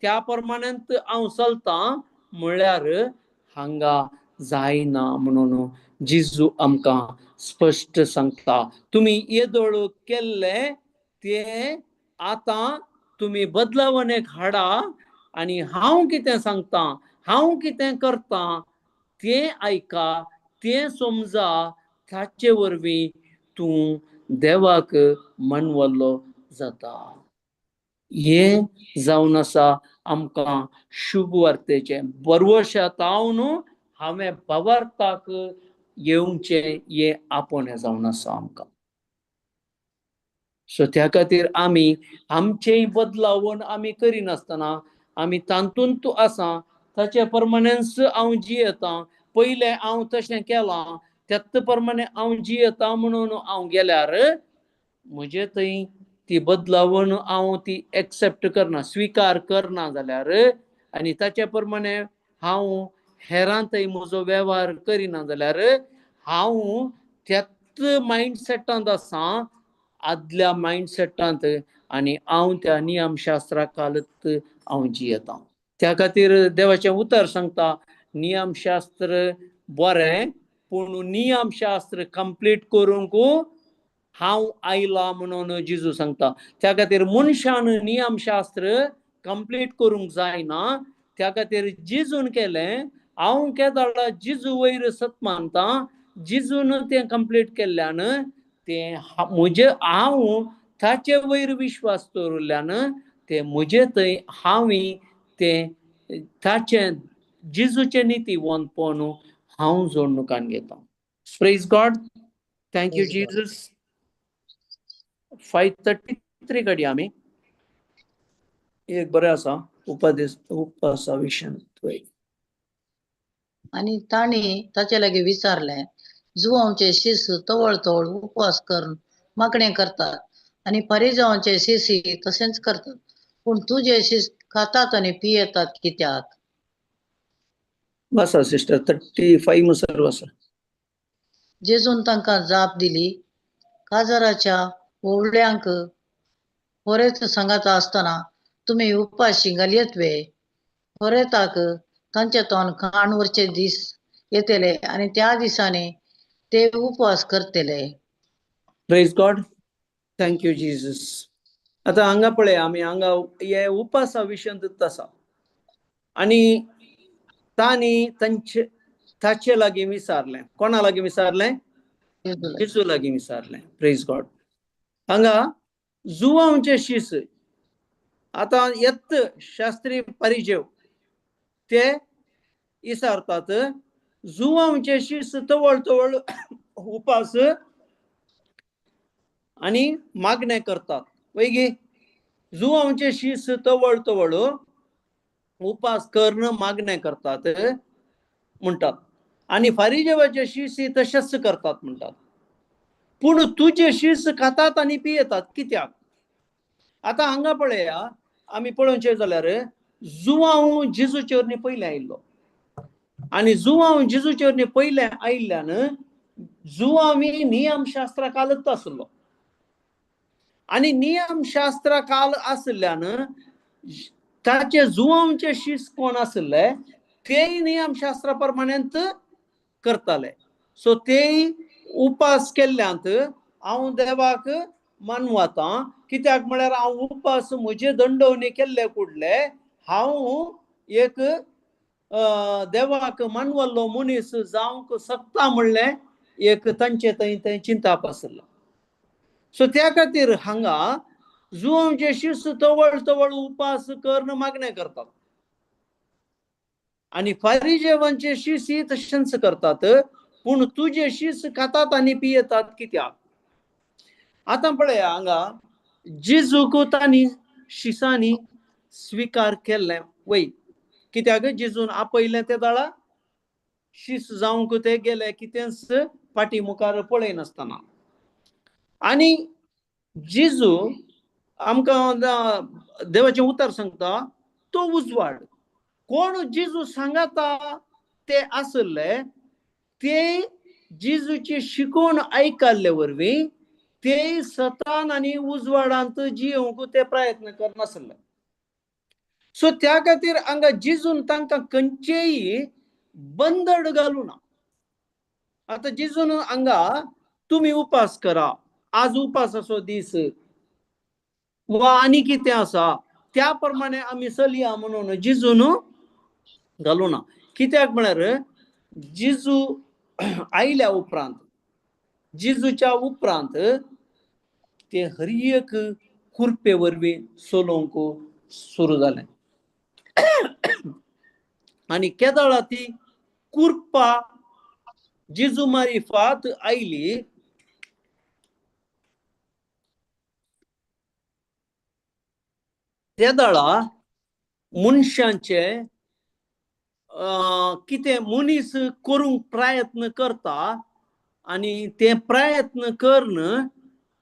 त्या प्रमाणांत हांव चलतां म्हळ्यार हांगा जायना म्हणून जेजू आमकां स्पश्ट सांगता. तुमी येदोळ केल्लें तें आतां तुमी बदलावणेक हाडा आनी हांव कितें सांगता, हांव कितें करता तें आयका, तें समजा, ताचे वरवीं तूं देवाक मनवल्लो जाता. हें जावन आसा आमकां शुभ वार्तेचें. बरवशा तावन हांवें भावार्थाक येवचें हें आपोवणें जावन आसा आमकां. सो त्या खातीर आमी आमचेय बदलावण आमी करिनासतना आमी तातूंत आसा ताचे प्रमाणेच हांव जियेतां. पयलें हांव तशें केलां त्याच प्रमाणे हांव जियेतां म्हणून हांव गेल्यार म्हजे थंय ती बदलावण हांव ती एक्सेप्ट करना, स्विकार करना जाल्यार आनी ताचे प्रमाणे हांव हेरां थंय म्हजो वेव्हार करिना जाल्यार हांव त्याच मायंडसेटांत आसा, आदल्या मायंडसेटांत, आनी हांव त्या नियमशास्त्रा खालत हांव जियेतां. त्या खातीर देवाचें उतर सांगता नियमशास्त्र बरें, पूण नियमशास्त्र कंप्लीट करूंक हांव आयला म्हणून जेजू सांगता. त्या खातीर मनशान नियमशास्त्र कंप्लीट करूंक जायना. त्या खातीर जेजून केलें. हांव केदाळा जेजू वयर सत मानता. जेजून तें कंप्लीट केल्ल्यान तें म्हजे हांव ताचे वयर विश्वास दवरिल्ल्यान तें म्हजे थंय हांवें तें ताचें जेजूचें नितीवंतपण हांव जोडणुकान घेता. Praise God. Thank you Jesus. 5:33 कडेन आमी एक बरें आसा उपदेश उपवासा विशयान.
आनी तांणी ताचे लागीं विचारलें, जुवांचे शिस तवळ तवळ उपवास करून मागणें करतात आनी परिजावांचे शिसी तशेंच करतात, पूण तुजे शिस खातात आनी पियेतात कित्याक?
बसा सिस्टर 35 मुसर बसा.
जेजून तांकां जाप दिली, काजाराच्या ओवळ्यांक होरेत सांगाता आसतना तुमी उपाशी घालयत वे? होरेताक तांचे तोंड खाण वरचे दीस येतले आनी त्या दिसांनी ते उपवास करतले.
Praise God. Thank you Jesus. आतां हांगा पळय आमी हांगा हे उपासा विशयांत आसा आनी तांणी तांचे ताचे लागीं विचारलें. कोणा लागीं विचारलें? जेजू लागीं विचारलें. Praise God. हांगा जुवांचे शीस आतां येत शास्त्री परिजेव ते विचारतात, जुवांचे शीस तवळ तवळ उपास आनी मागणें करतात. वयगी जुवांचे शीस तवळ तवळ उपास करून मागणें करतात म्हणटात आनी फारिजेवाचे शीस तशेंच करतात म्हणटात, पूण तुजे शीस खातात आनी पियेतात कित्याक? आतां हांगा पळया आमी पळोवचें जाल्यार जुवांव जेजूचे वरवीं पयलें आयिल्लो आनी जुवांव जेजूचे वरवीं पयलें आयिल्ल्यान जुवांवी नियमशास्त्रा कालच आसलो आनी नियमशास्त्रा काल आशिल्ल्यान ताचे जुवांचे शीस कोण आशिल्ले तेय नियमशास्त्रा प्रमाणेंत करताले. सो तेय उपास केल्ल्यांत हांव देवाक मानवता, कित्याक म्हळ्यार हांव उपास म्हजे दंडवणी केल्ले कुडले हांव एक देवाक मानवल्लो मनीस जावंक शकता म्हणलें एक तांचे थंय तें चिंताप आसलें. सो त्या खातीर हांगा जुवांचे शिस तवळ तवळ उपास करून मागणें करतात आनी फारिजेवांचे शीस तशेंच करतात, पूण तुजे शीस खातात आनी पियेतात कित्याक? आतां पळया हांगा जेजूक तांणी शिसांनी स्विकार केल्लें वय, कित्याक जेजून आपयलें ते दाळा शीस जावंक ते गेले कितेंच फाटी मुखार पळयनासतना. आनी जेजू आमकां देवाचें उतर सांगता तो उजवाड. कोण जेजू सांगाता ते आसले ते जेजूची शिकोवण आयकल्ले वरवीं ते सतान आनी उजवाडांत जियोवंक ते प्रयत्न करनासले. सो त्या खातीर हांगा जेजून तांकां खंयचेय बंदड घालूं ना. आतां जेजून हांगा तुमी उपास करा, आज उपासाचो दीस वा आनी कितें आसा त्या प्रमाणे आमी चलया म्हणून जेजून घालूं ना. कित्याक म्हळ्यार जेजू आयल्या उपरांत जेजूच्या उपरांत ते हर एक कुरपे वरवीं चलोवंक सुरू जालें आनी केदळा ती कुरपा जेजू मारिफात आयली तेदळा मनशांचे कितें मनीस करूंक प्रयत्न करता आनी ते प्रयत्न करून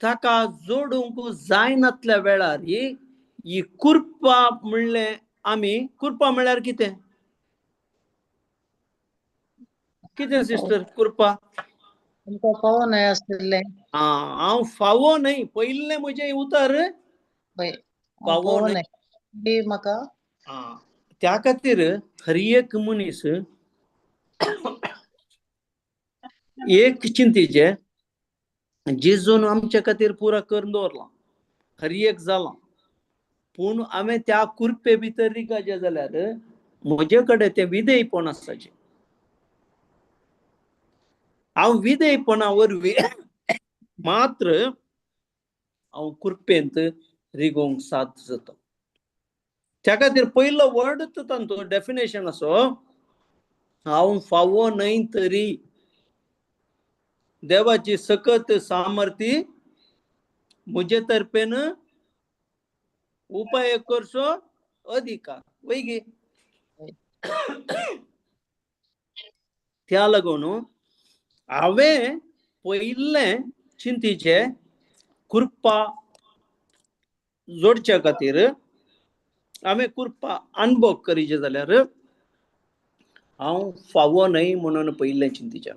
ताका जोडूंक जायनातल्या वेळार ही कुरपा म्हणलें आमी. कुरपा म्हळ्यार कितें? कितें सिस्टर कुरपा?
फावो न्हय आशिल्लें.
हांव फावो न्हय, पयलें म्हजें उतर फावो
न्हय म्हाका.
त्या खातीर हर एक मनीस एक चिंतीचे जेजून आमच्या खातीर पुरा करून दवरलां, हर एक जालां. पूण हांवें त्या कुरपे भितर रिगाचें जाल्यार म्हजे कडेन तें विधेयपण आसपाचें. हांव विधेयपणा वरवीं मात्र हांव कुरपेंत रिगोवंक साध्य जाता. त्या खातीर पयलो वर्ड तांचो डेफिनेशन असो, हांव फावो न्हय तरी देवाची सकत सामर्थ्य म्हजे तर्फेन उपाय करचो अधिकार वय गे. त्या लागून हांवें पयलें चिंतीचें कृपा जोडच्या खातीर हांवें कृपा अनुभव करीचे जाल्यार हांव फावो न्हय म्हणून पयलें चिंतीचें.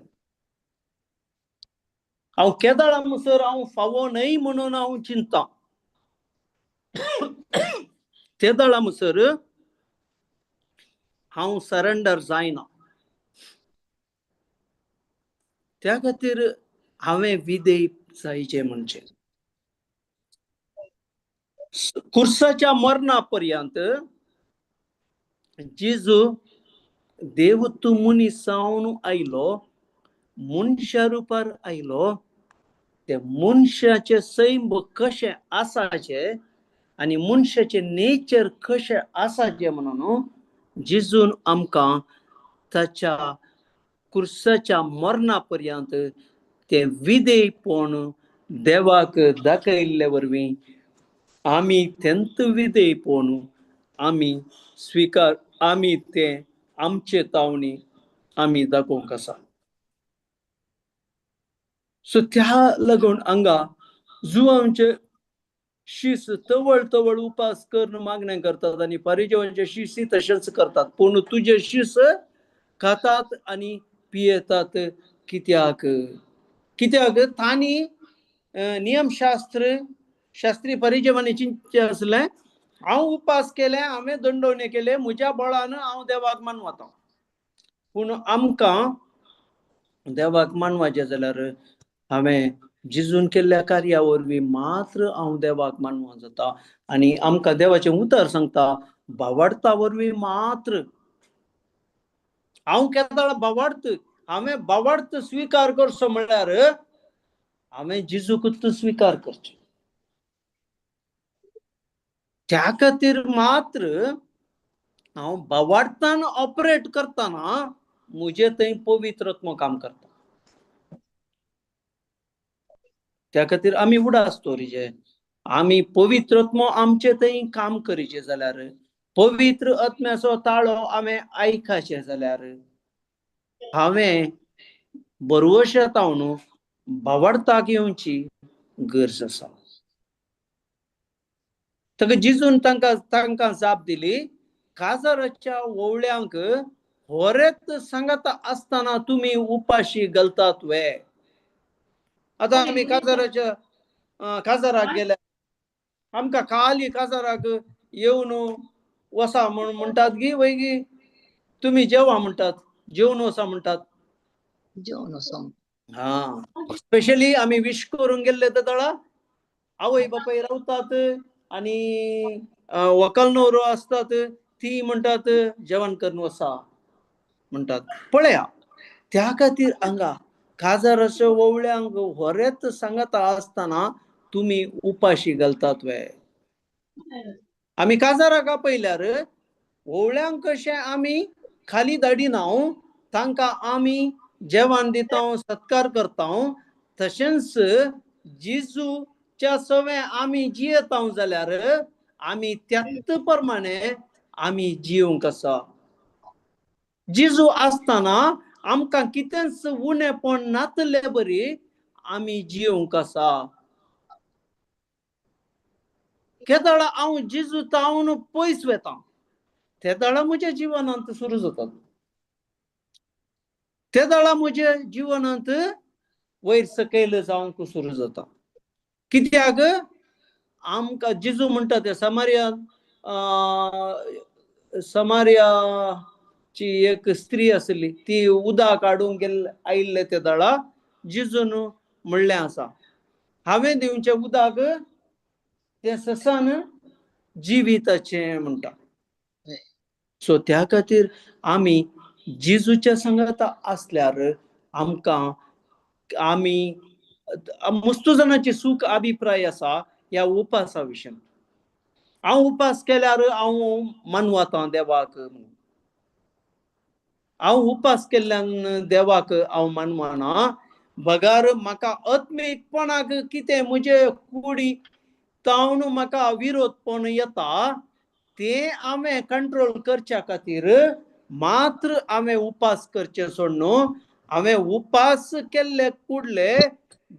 हांव केदाळा म्हणसर हांव फावो न्हय म्हणून हांव चिंता, तेदाळा म्हणसर हांव सरेंडर जायना. त्या खातीर हांवें विधेय जायचें. म्हणजे कुर्साच्या मरणा पर्यंत जेजू देव तूं मनीस जावन आयलो, मनशा रुपार आयलो. ते मनशाचें सैम कशें आसाचें आनी मनशाचें नेचर कशें आसाचें म्हणून जेजून आमकां ताच्या कुर्साच्या मरणा पर्यंत तें विधेयपण देवाक दाखयल्ले वरवीं आमी तेंत विधेयपण आमी स्विकार, आमी तें आमचे तावणी आमी दाखोवंक आसा. सो त्या लागून हांगा जुवांचे शीस तवळ तवळ उपास करून मागणें करतात आनी परिजेवांचे शीस तशेंच करतात, पूण तुजे शीस खातात आनी पियेतात कित्याक? कित्याक तांणी नियमशास्त्र शास्त्री परिजेवांनी चिंतचें आसलें, हांव उपास केले, हांवें दंडवणे केले, म्हज्या बळान हांव देवाक मानवता. पूण आमकां देवाक मानवाचें जाल्यार हांवें जेजून केल्ल्या कार्या वरवीं मात्र हांव देवाक मानवा जाता. आनी आमकां देवाचें उतर सांगता, भावार्था वरवीं मात्र हांव केदाळ भावार्थ, हांवें भावार्थ स्विकार करचो म्हळ्यार हांवें जेजूकूच स्विकार करचें. त्या खातीर मात्र हांव भावार्थान ऑपरेट करतना म्हजें थंय पवित्र आत्मो काम करता. त्या खातीर आमी उडास दवरिचे, आमी पवित्र आत्मो आमचे थंय काम करीचे जाल्यार, पवित्र आत्म्याचो ताळो हांवें आयकाचें जाल्यार हांवें बरवशा तावन भावार्थाक येवची गरज आसा. ताका जेजून तांकां जाप दिली, काजाराच्या ओवळ्यांक होरेत सांगता आसतना तुमी उपाशी घालतात वे. आतां आमी काजाराच्या काजाराक गेल्या, आमकां खाली काजाराक येवन वसा म्हूण म्हणटात गी वय गी, तुमी जेवा म्हणटात, जेवन वसा म्हणटात,
जेवन वसा.
हा, स्पेशली आमी विश करूंक गेल्ले ते दळा आवय बापाय रावतात आनी व्हंकल न्हवरो आसतात, ती म्हणटात जेवण करून वसा म्हणटात. पळया, त्या खातीर हांगा काजाराच्या ओवळ्यांक होरेत सांगता आसतना तुमी उपाशी घालतात वे. आमी काजाराक आपयल्यार ओवळ्यांक कशें आमी खाली धाडिना, तांकां आमी जेवण दिता, सत्कार करता, तशेंच जेजूच्या सवें आमी जियेता जाल्यार आमी त्याच प्रमाणे आमी जिवंक आसा. जेजू आसतना आमकां कितेंच उणेपण नातले बरी आमी जिवंक आसा. केदळा हांव जेजू तावन पयस वेता तेदळा म्हज्या जिवनांत सुरू जातात, तेदळा म्हज्या जिवनांत वयर सकयल जावंक सुरू जाता. कित्याक आमकां जेजू म्हणटा ते समारिया समारियाची एक स्त्री आसली, ती उदक काडूंक गेल्ले आयिल्ले ते दळा जेजून म्हणलें आसा, हांवें दिवचें उदक तें ससान जिविताचें म्हणटा. सो त्या खातीर आमी जेजूच्या सांगाता आसल्यार आमकां आमी मस्तू जाणांची सूख अभिप्राय आसा ह्या उपासा विशयान. हांव उपास केल्यार हांव मानवतां देवाक म्हणून, हांव उपास केल्ल्यान देवाक हांव मानवना, बगर म्हाका आत्मीकपणाक कितें म्हजे कुडी तावन म्हाका विरोधपण येता तें हांवें कंट्रोल करच्या खातीर मात्र हांवें उपास करचें सोडून हांवें उपास केल्ले कुडले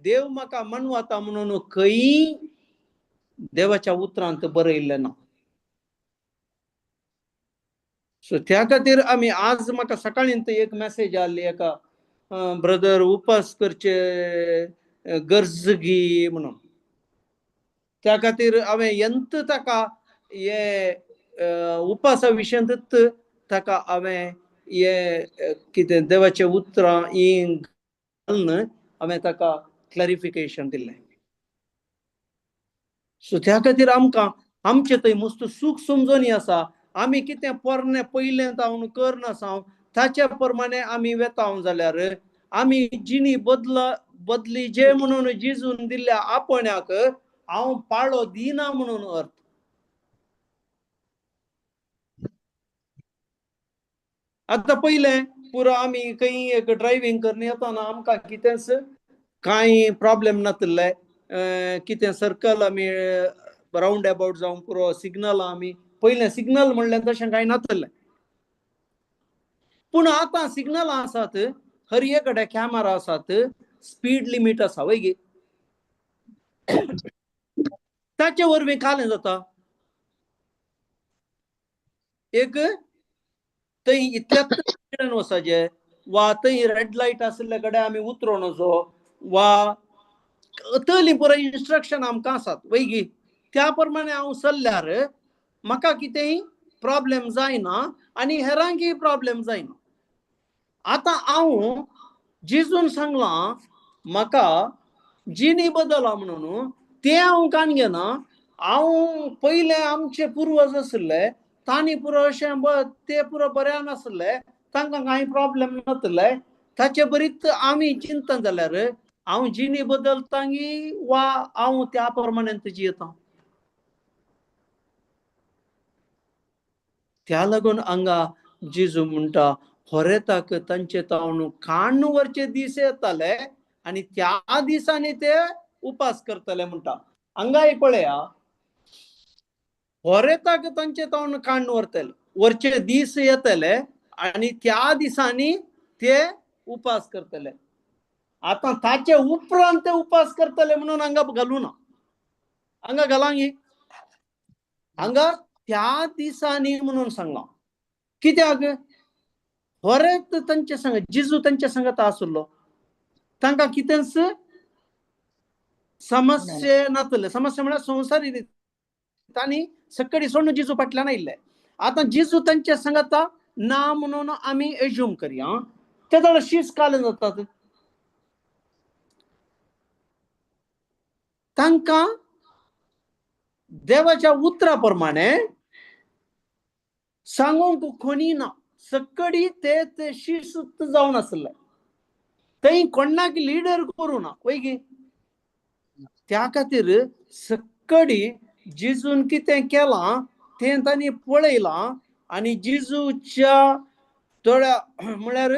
देव म्हाका मानवता म्हणून खंय देवाच्या उतरांत बरयल्लें ना. सो त्या खातीर आमी आज म्हाका सकाळीं एक मॅसेज आसली एका ब्रदर उपास करचे गरज गी म्हणून. त्या खातीर हांवें यंत ताका हे उपासा विशयांतच ताका हांवें हे कितें देवाचे उतरां ही घालून हांवें ताका क्लॅरिफिकेशन दिलें. सो त्या खातीर आमकां आमचे थंय मस्त सूख समजणी आसा. आमी कितें पोरणें पयलें जावन करनासा ताच्या प्रमाणे आमी वेता जाल्यार आमी जिणी बदली जे म्हणून जिजून दिल्ल्या आपण्याक हांव पाळो दिना म्हणून अर्थ. आतां पयलें पुरो आमी खंय एक ड्रायव्हींग करून येताना आमकां कितेंच कांय प्रॉब्लेम नातिल्ले, कितें सर्कल आमी रावंड अबाउट जावन पुरो सिग्नल आमी पयलें सिग्नल म्हणलें तशें कांय नातिल्लें. पूण आतां सिग्नलां आसात, हर एक कडेन कॅमेरा आसात, स्पीड लिमीट आसा वय गी, ताचे वरवीं कालें जाता. एक थंय इतल्याच स्पिडान वचपाचें वा थंय रेड लायट आशिल्ले कडेन आमी उतरोन वचो वा तली पुराय इन्स्ट्रक्शन आमकां आसात वय गी. त्या प्रमाणे हांव चल्ल्यार म्हाका कितेंय प्रॉब्लेम जायना आनी हेरांकय प्रॉब्लेम जायना. आतां हांव जेजून सांगलां म्हाका जिणी बदला म्हणून तें हांव कान घेना. हांव पयलें आमचे पुर्वज आशिल्ले तांणी पुरो अशें ते पुरो बऱ्या नासले, तांकां कांय प्रॉब्लेम नासले, ताचे बरीच आमी चिंतन जाल्यार हांव जिणी बदलतांगी वा हांव त्या प्रमाणे जियेता. त्या लागून हांगा जेजू म्हणटा होरेताक तांचे तावन काण्ण व्हरचे दीस येताले आनी त्या दिसांनी ते उपास करतले म्हणटा. हांगाय पळया होरेताक तांचे तावन काण्ण व्हरतले वरचे दीस येतले आनी त्या दिसांनी ते उपास करतले. आतां ताचे उपरांत ते उपास करतले म्हणून हांगा घालूं ना, हांगा घालांगी हांगा त्या दिसांनी म्हणून सांगलां. कित्याक होरेत तांचे संग जेजू तांच्या संगत आसलो, तांकां कितेंच समस्या नातले. समस्या म्हळ्यार संवसारी तांणी सकडी सोडून जेजू फाटल्यान आयिल्ले. आतां जेजू तांच्या संगता ना म्हणून आमी एज्यूम करया, ते जाल्यार शीस कालें जातात. तांकां देवाच्या उतरा प्रमाणे सांगूंक कोणी ना, सकडी ते ते शिस्त जावन आसले, थंय कोणाक लिडर करूं ना वय गी. त्या खातीर सकडी जेजून कितें केलां तें तांणी पळयलां आनी जेजूच्या थोड्या म्हळ्यार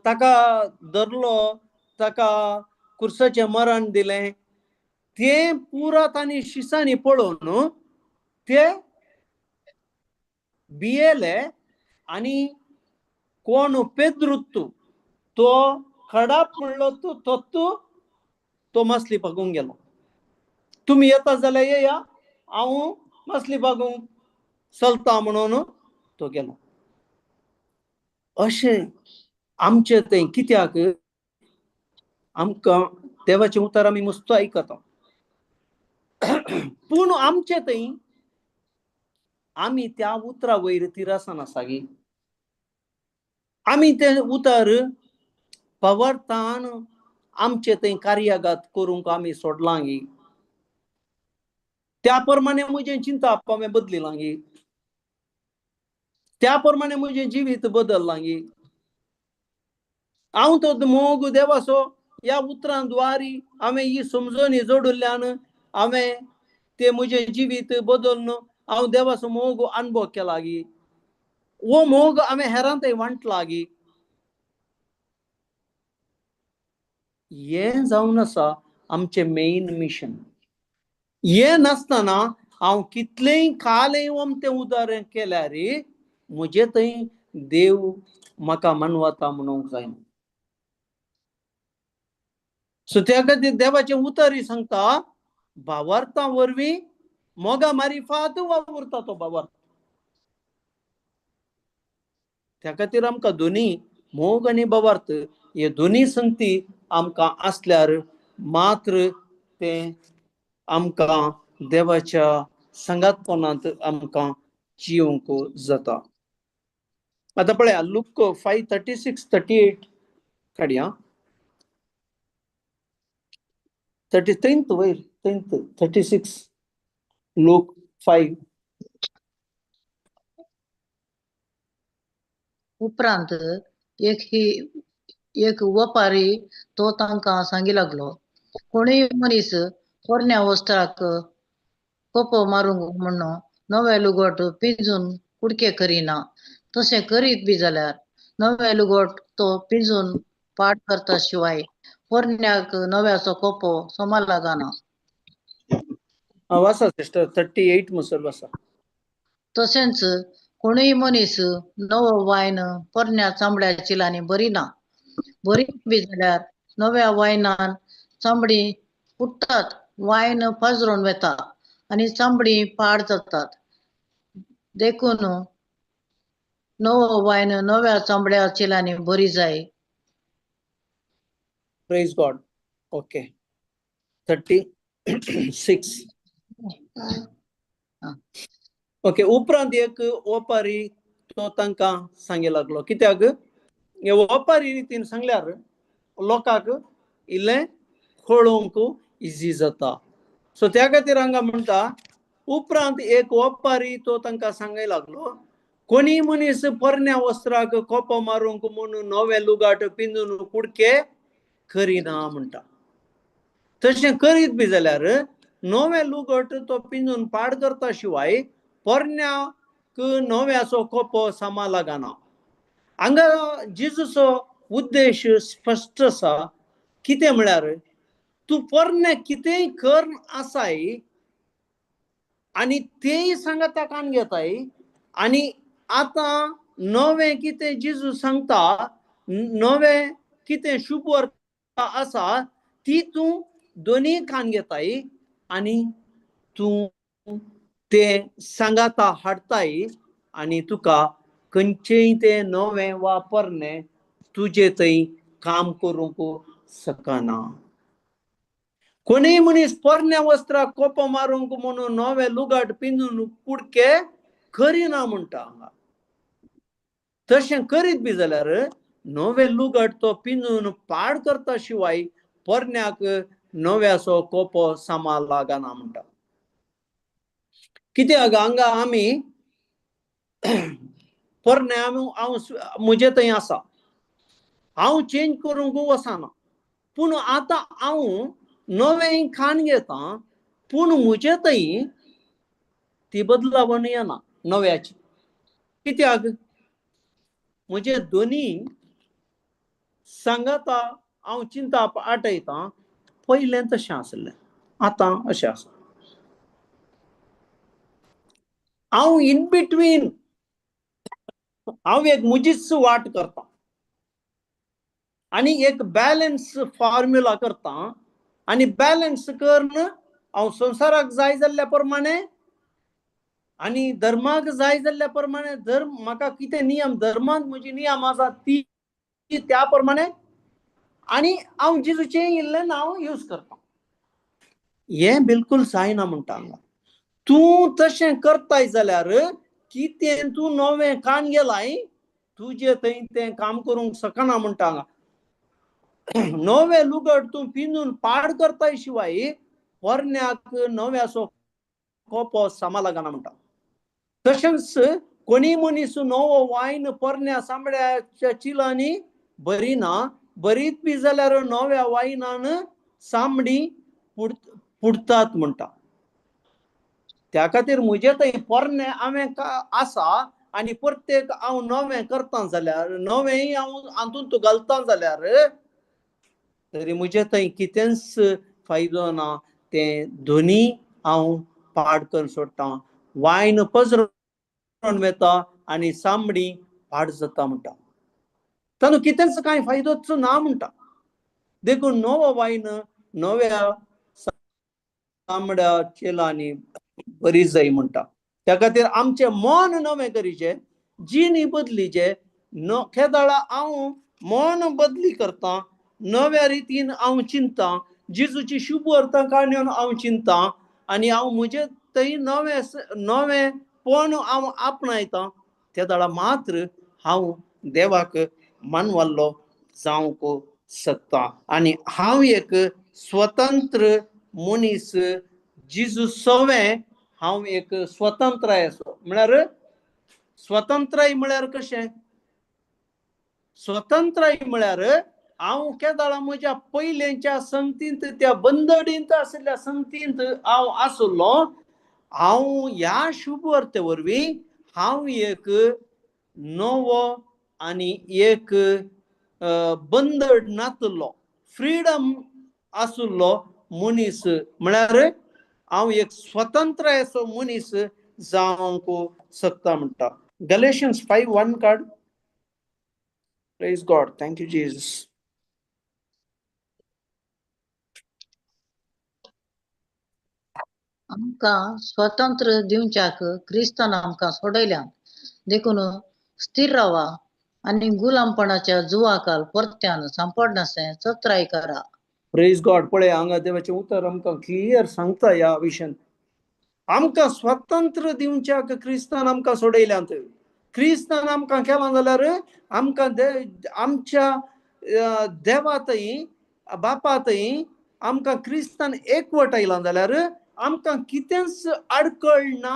ताका धरलो, ताका कुर्साचें मरण दिलें, तें पुरा तांणी शिसांनी पळोवन ते भियेले. आनी कोण पेद्रुत्तू तो खडाप म्हणलो तूं तो तो मासली बागूंक गेलो. तुमी येता जाल्यार येया, हांव मासली बागूंक चलता म्हणून तो गेलो. अशें आमचें थंय कित्याक आमकां देवाचें उतर आमी मस्त आयकता, पूण आमचें थंय आमी त्या उतरा वयर तिरासान आसा गी, आमी तें उतर पवर्तान आमचे थंय कार्यागात करूंक आमी सोडलांगी, त्या प्रमाणे म्हजें चिंताप हांवें बदलिलांगी, त्या प्रमाणे म्हजें जिवीत बदललांगी. हांव तो मोग देवाचो ह्या उतरां द्वारी हांवें ही समजणी जोडिल्ल्यान हांवें ते म्हजें जिवीत बदलून हांव देवाचो मोग अनुभव केला गी, हो मोग हांवें हेरां थंय वांटला गी. हें जावन आसा आमचें मेन मिशन. हें नासतना हांव कितलेंय कालें ओमतें उदारण केल्यार म्हजे थंय देव म्हाका मानवता म्हणूंक जायना. सो त्या खातीर देवाचें उतरय सांगता, भावार्था वरवीं मोगा मारिफात वावुरता तो भावार्थ. त्या खातीर आमकां दोनी मोग आनी भावार्थ हे दोनी संगती आमकां आसल्यार मात्र तें आमकां देवाच्या सांगातपणांत आमकां जिवंक जाता. आतां पळया लूक 5:36 38 काडया, 33 वयर 36 लूक 5.
उपरांत एक वपारी तो तांकां सांगी लागलो, कोणूय मनीस पोरण्या वस्त्राक कोपो मारूंक म्हण्ण नवें लुगट पिंजून कुडके करिना, तशें करीत बी जाल्यार नवें लुगट तो पिंजून पाड करता शिवाय पोरण्याक नव्याचो कोपो समा लागना.
वासा सिस्टर 38 मुसर वासा.
तशेंच कोणूय मनीस नवो वायन पोरण्या चामड्या चिलांनी बरी ना, बरी बी जाल्यार नव्या वायनान चामडी फुट्टात, वायन पाजरून वता आनी चामडी पाड जातात. देखून नवो वायन नव्या चामड्या चिलांनी बरी जाय.
Praise God. Okay, 36. Okay, उपरांत एक ओपारी तो तांकां सांगी लागलो. कित्याक हे ओपारी रितीन सांगल्यार लोकांक इल्लें कळोवंक इजी जाता. सो त्या खातीर हांगा म्हणटा, उपरांत एक ओपारी तो तांकां सांगाय लागलो, कोणी मनीस पोरण्या वस्त्राक कोपो मारूंक म्हणून नवें लुगाट पिंजून कुडके करिना म्हणटा. तशें करीत बी जाल्यार नवें लुगट तो पिंजून पाड करता शिवाय पोरण्याक नव्याचो कोपो सामा लागना. हांगा जेजूचो उद्देश स्पश्ट आसा. कितें म्हळ्यार तूं पोरणे कितेंय कर आसाय आनी तेय सांगाता कान घेताय, आनी आतां नवें कितें जेजू सांगता, नवें कितें शुभ वर्ता आसा ती तूं दोनी कान घेताय आनी तूं तें सांगाता हाडताय आनी तुका खंयचेय तें नवें वा पोरणें तुजे थंय काम करूंक शकना. कोणीय मनीस पोरण्या वस्त्राक कोपो मारूंक म्हणून नवें लुगाट पिंजून कुडके करिना म्हणटा हांगा. तशें करीत बी जाल्यार नवें लुगाट तो पिंजून पाड करता शिवाय पोरण्याक नव्याचो कोपो सामा लागना म्हणटा. कित्याक हांगा आमी पोरणे हांव म्हजे थंय आसा, हांव चेंज करूंक वचना, पूण आतां हांव नवें खाण घेता, पूण म्हजे थंय ती बदलावण येना नव्याची. कित्याक म्हजे दोनी सांगाता हांव चिंताप आटयतां, पयलें तशें आसलें आतां अशें आसा. हांव इन बिटवीन हांव एक म्हजीच वाट करता आनी एक बॅलन्स फॉर्म्युला करता आनी बॅलन्स करून हांव संवसाराक जाय जाल्ल्या प्रमाणे आनी धर्माक जाय जाल्ल्या प्रमाणे, धर्म म्हाका कितें नियम धर्मांत म्हजी नियम आसा ती त्या प्रमाणे आनी हांव जेजूचें इल्लें हांव यूज करता. हें बिलकुल जायना म्हणटा हांगा. तूं तशें करताय जाल्यार कितें तूं नवें कान गेलाय तुजें थंय तें काम करूंक शकना म्हणटा हांगा. नवें लुगट तूं पिंजून पाड करताय शिवाय पोरण्याक नव्याचो कोपो सामा लागना म्हणटा. तशेंच कोणी मनीस नवो वायन पोरण्या सांबड्याच्या चिलांनी बरी ना, बरीत बी जाल्यार नव्या वायनान सांबडी पुडतात म्हणटा. त्या खातीर म्हजे थंय पोरणे हांवें आसा आनी प्रत्येक हांव नवें करता जाल्यार, नवेंय हांव हातूंत घालता जाल्यार तरी म्हजे थंय कितेंच फायदो ना, तें दोनी हांव पाड करून सोडटा. वायन पजरोवन वता आनी सांबडी पाड जाता म्हणटा. तातूंत कितेंच कांय फायदोच ना म्हणटा. देखून नवो वायन नव्या तांबड्या चेलांनी बरी जाय म्हणटा. त्या खातीर आमचें मन नवें करीचें, जिणी बदलीचें. न केदळा हांव मन बदली करता, नव्या रितीन हांव चिंता, जेजूची शुभ अर्थां काडून हांव चिंता आनी हांव म्हजे थंय नवें नवेंपण हांव आपणायता. त्या वेळार मात्र हांव देवाक मानवल्लो जावंक शकता आनी हांव एक स्वतंत्र मनीस जेजू सवें हांव एक स्वतंत्राय आसो. म्हळ्यार स्वतंत्राय म्हळ्यार कशें? स्वतंत्राय म्हळ्यार हांव केदळा म्हज्या पयलेंच्या संगतींत, त्या बंदडींत आशिल्ल्या संगतींत हांव आसलो. हांव ह्या शुभ वार्ते वरवीं हांव एक नवो आनी एक बंदड नातलो, फ्रिडम आसलो मनीस. म्हळ्यार हांव एक स्वतंत्र असो मनीस जावंक शकता म्हणटा. गलेशियन्स 5:1 काड. Praise God, thank you Jesus.
आमकां स्वतंत्र दिवच्याक क्रिस्तान आमकां सोडयल्यान, देखून स्थिर रावा आनी गुलामपणाच्या जुवाकाल परत्यान सांपडनासें चत्राय करा.
प्रेज गॉड. पळय हांगा देवाचें उतर आमकां क्लियर सांगता ह्या विशयान. आमकां स्वतंत्र दिवच्याक क्रिस्तान आमकां सोडयल्यांत. क्रिस्तान आमकां केलां जाल्यार आमकां आमच्या देवा थंय बापा थंय आमकां क्रिस्तान एकवट आयलां जाल्यार आमकां कितेंच आडकळ ना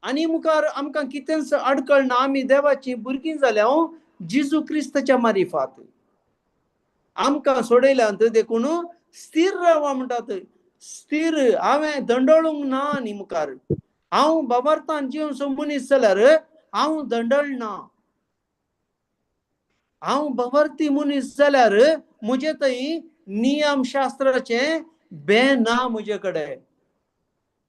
आनी मुखार आमकां कितेंच आडकळ ना. आमी देवाची भुरगीं जाल्या जेजू क्रिस्ताच्या मारिफात आमकां सोडयल्यांत. देखून स्थिर रावा म्हणटात. स्थिर हांवें दंडळूंक ना आनी मुखार हांव बाबार्थान जिवसो मनीस जाल्यार हांव दंडळना. हांव बाबार्थी मनीस जाल्यार म्हजे थंय नियम शास्त्राचें बें ना म्हजे कडेन.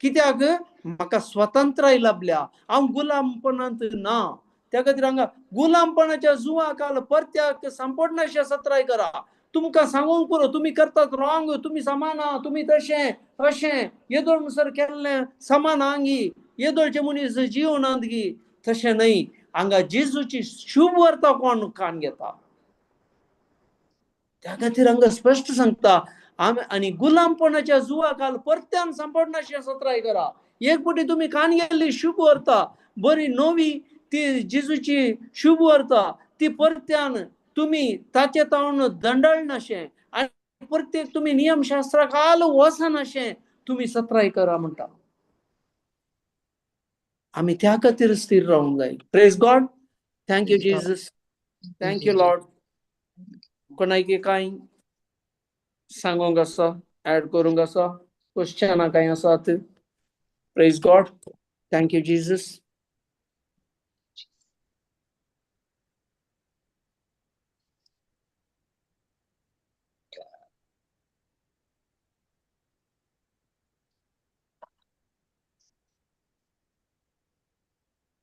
कित्याक? म्हाका स्वतंत्राय लाभल्या, हांव गुलामपणांत ना. त्या खातीर हांगा गुलामपणाच्या जुवाकाल परत्याक सांपडनाशें सत्राय करा. तुमकां सांगूंक पुरो, तुमी करतात रॉंग, तुमी समाना, तुमी तशें अशें येदोळ म्हणसर केल्लें समान आंगी, येदोळचे मनीस जिवनांत गी. तशें न्हय. हांगा जेजूची शुभ वार्ता कोण कान घेता. त्या खातीर हांगा स्पश्ट सांगता आमी आनी गुलामपणाच्या जुवाकाल परत्यान सांपडनाशें सत्राय करा. एक पटी तुमी कान गेल्ली शुभ वार्ता बरी नवी ती जेजूची शुभ वार्ता ती परत्यान तुमी ताचे तावन दंडळनाशें आनी प्रत्येक तुमी नियमशास्त्रा काल वचनाशें तुमी सत्राय करा म्हणटा. आमी त्या खातीर स्थिर रावंक जाय. Praise God, thank you Jesus, thank you Lord. कोणाकी कांय सांगूंक आसा, एड करूंक आसा, क्वेश्चनां कांय आसात? Praise God, thank you Jesus.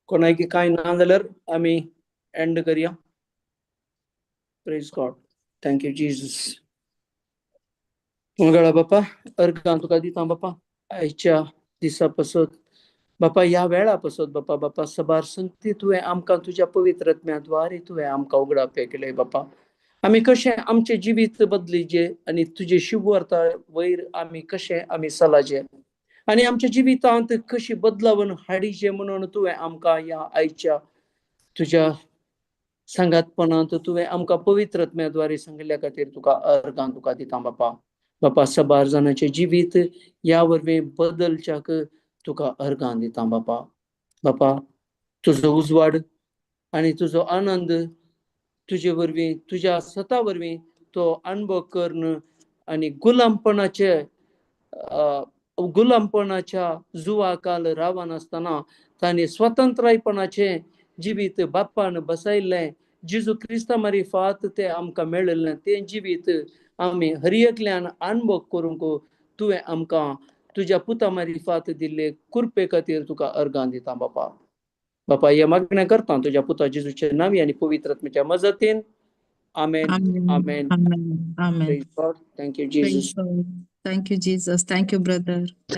कोणाकी कांय ना जाल्यार आमी एंड करया. Praise God, thank you Jesus. Mangala बापा, अर्गां तुका दिता बापा आयच्या दिसा पसत बापा, ह्या वेळा पसत बापा. बापा सबार संगती तुवें आमकां तुज्या पवित्र आत्म्या द्वारे तुवें आमकां उगडाप केलें बापा. आमी कशें आमचें जिवीत बदलीचें आनी तुजे शुभ वार्ता वयर आमी कशें आमी चलाचें आनी आमच्या जिवितांत कशी बदलावन हाडीचें म्हणून तुवें आमकां ह्या आयच्या तुज्या सांगातपणांत तुवें आमकां पवित्र आत्म्या द्वारे सांगिल्ल्या खातीर तुका अर्गां तुका दिता बापा. बापा, सबार जाणांचें जिवीत ह्या वरवीं बदलच्याक तुका अर्गां दिता बापा. बापा, तुजो उजवाड आनी तुजो आनंद तुजे वरवीं, तुज्या सता वरवीं तो अणभव करून आनी गुलामपणाचे गुलामपणाच्या जुवाकाल रावनासतना तांणी स्वतंत्रायपणाचें जिवीत बाप्पान बसयल्लें, जेजू क्रिस्ता मारिफात तें आमकां मेळिल्लें तें जिवीत आमी हर एकल्यान अणभव करूंक तुवें आमकां तुज्या पुता मारिफात दिल्ले कृपे खातीर तुका अर्गां दिता बापा. बापा, हे मागणें करता तुज्या पुता जेजूचे नांवी आनी पवित्र आत्म्याच्या मजतीन. आमेन.
Amen.
Amen.
Amen. Amen.
Praise God. Thank you,
Praise
Jesus.
God. Thank you, Jesus. Thank you, brother.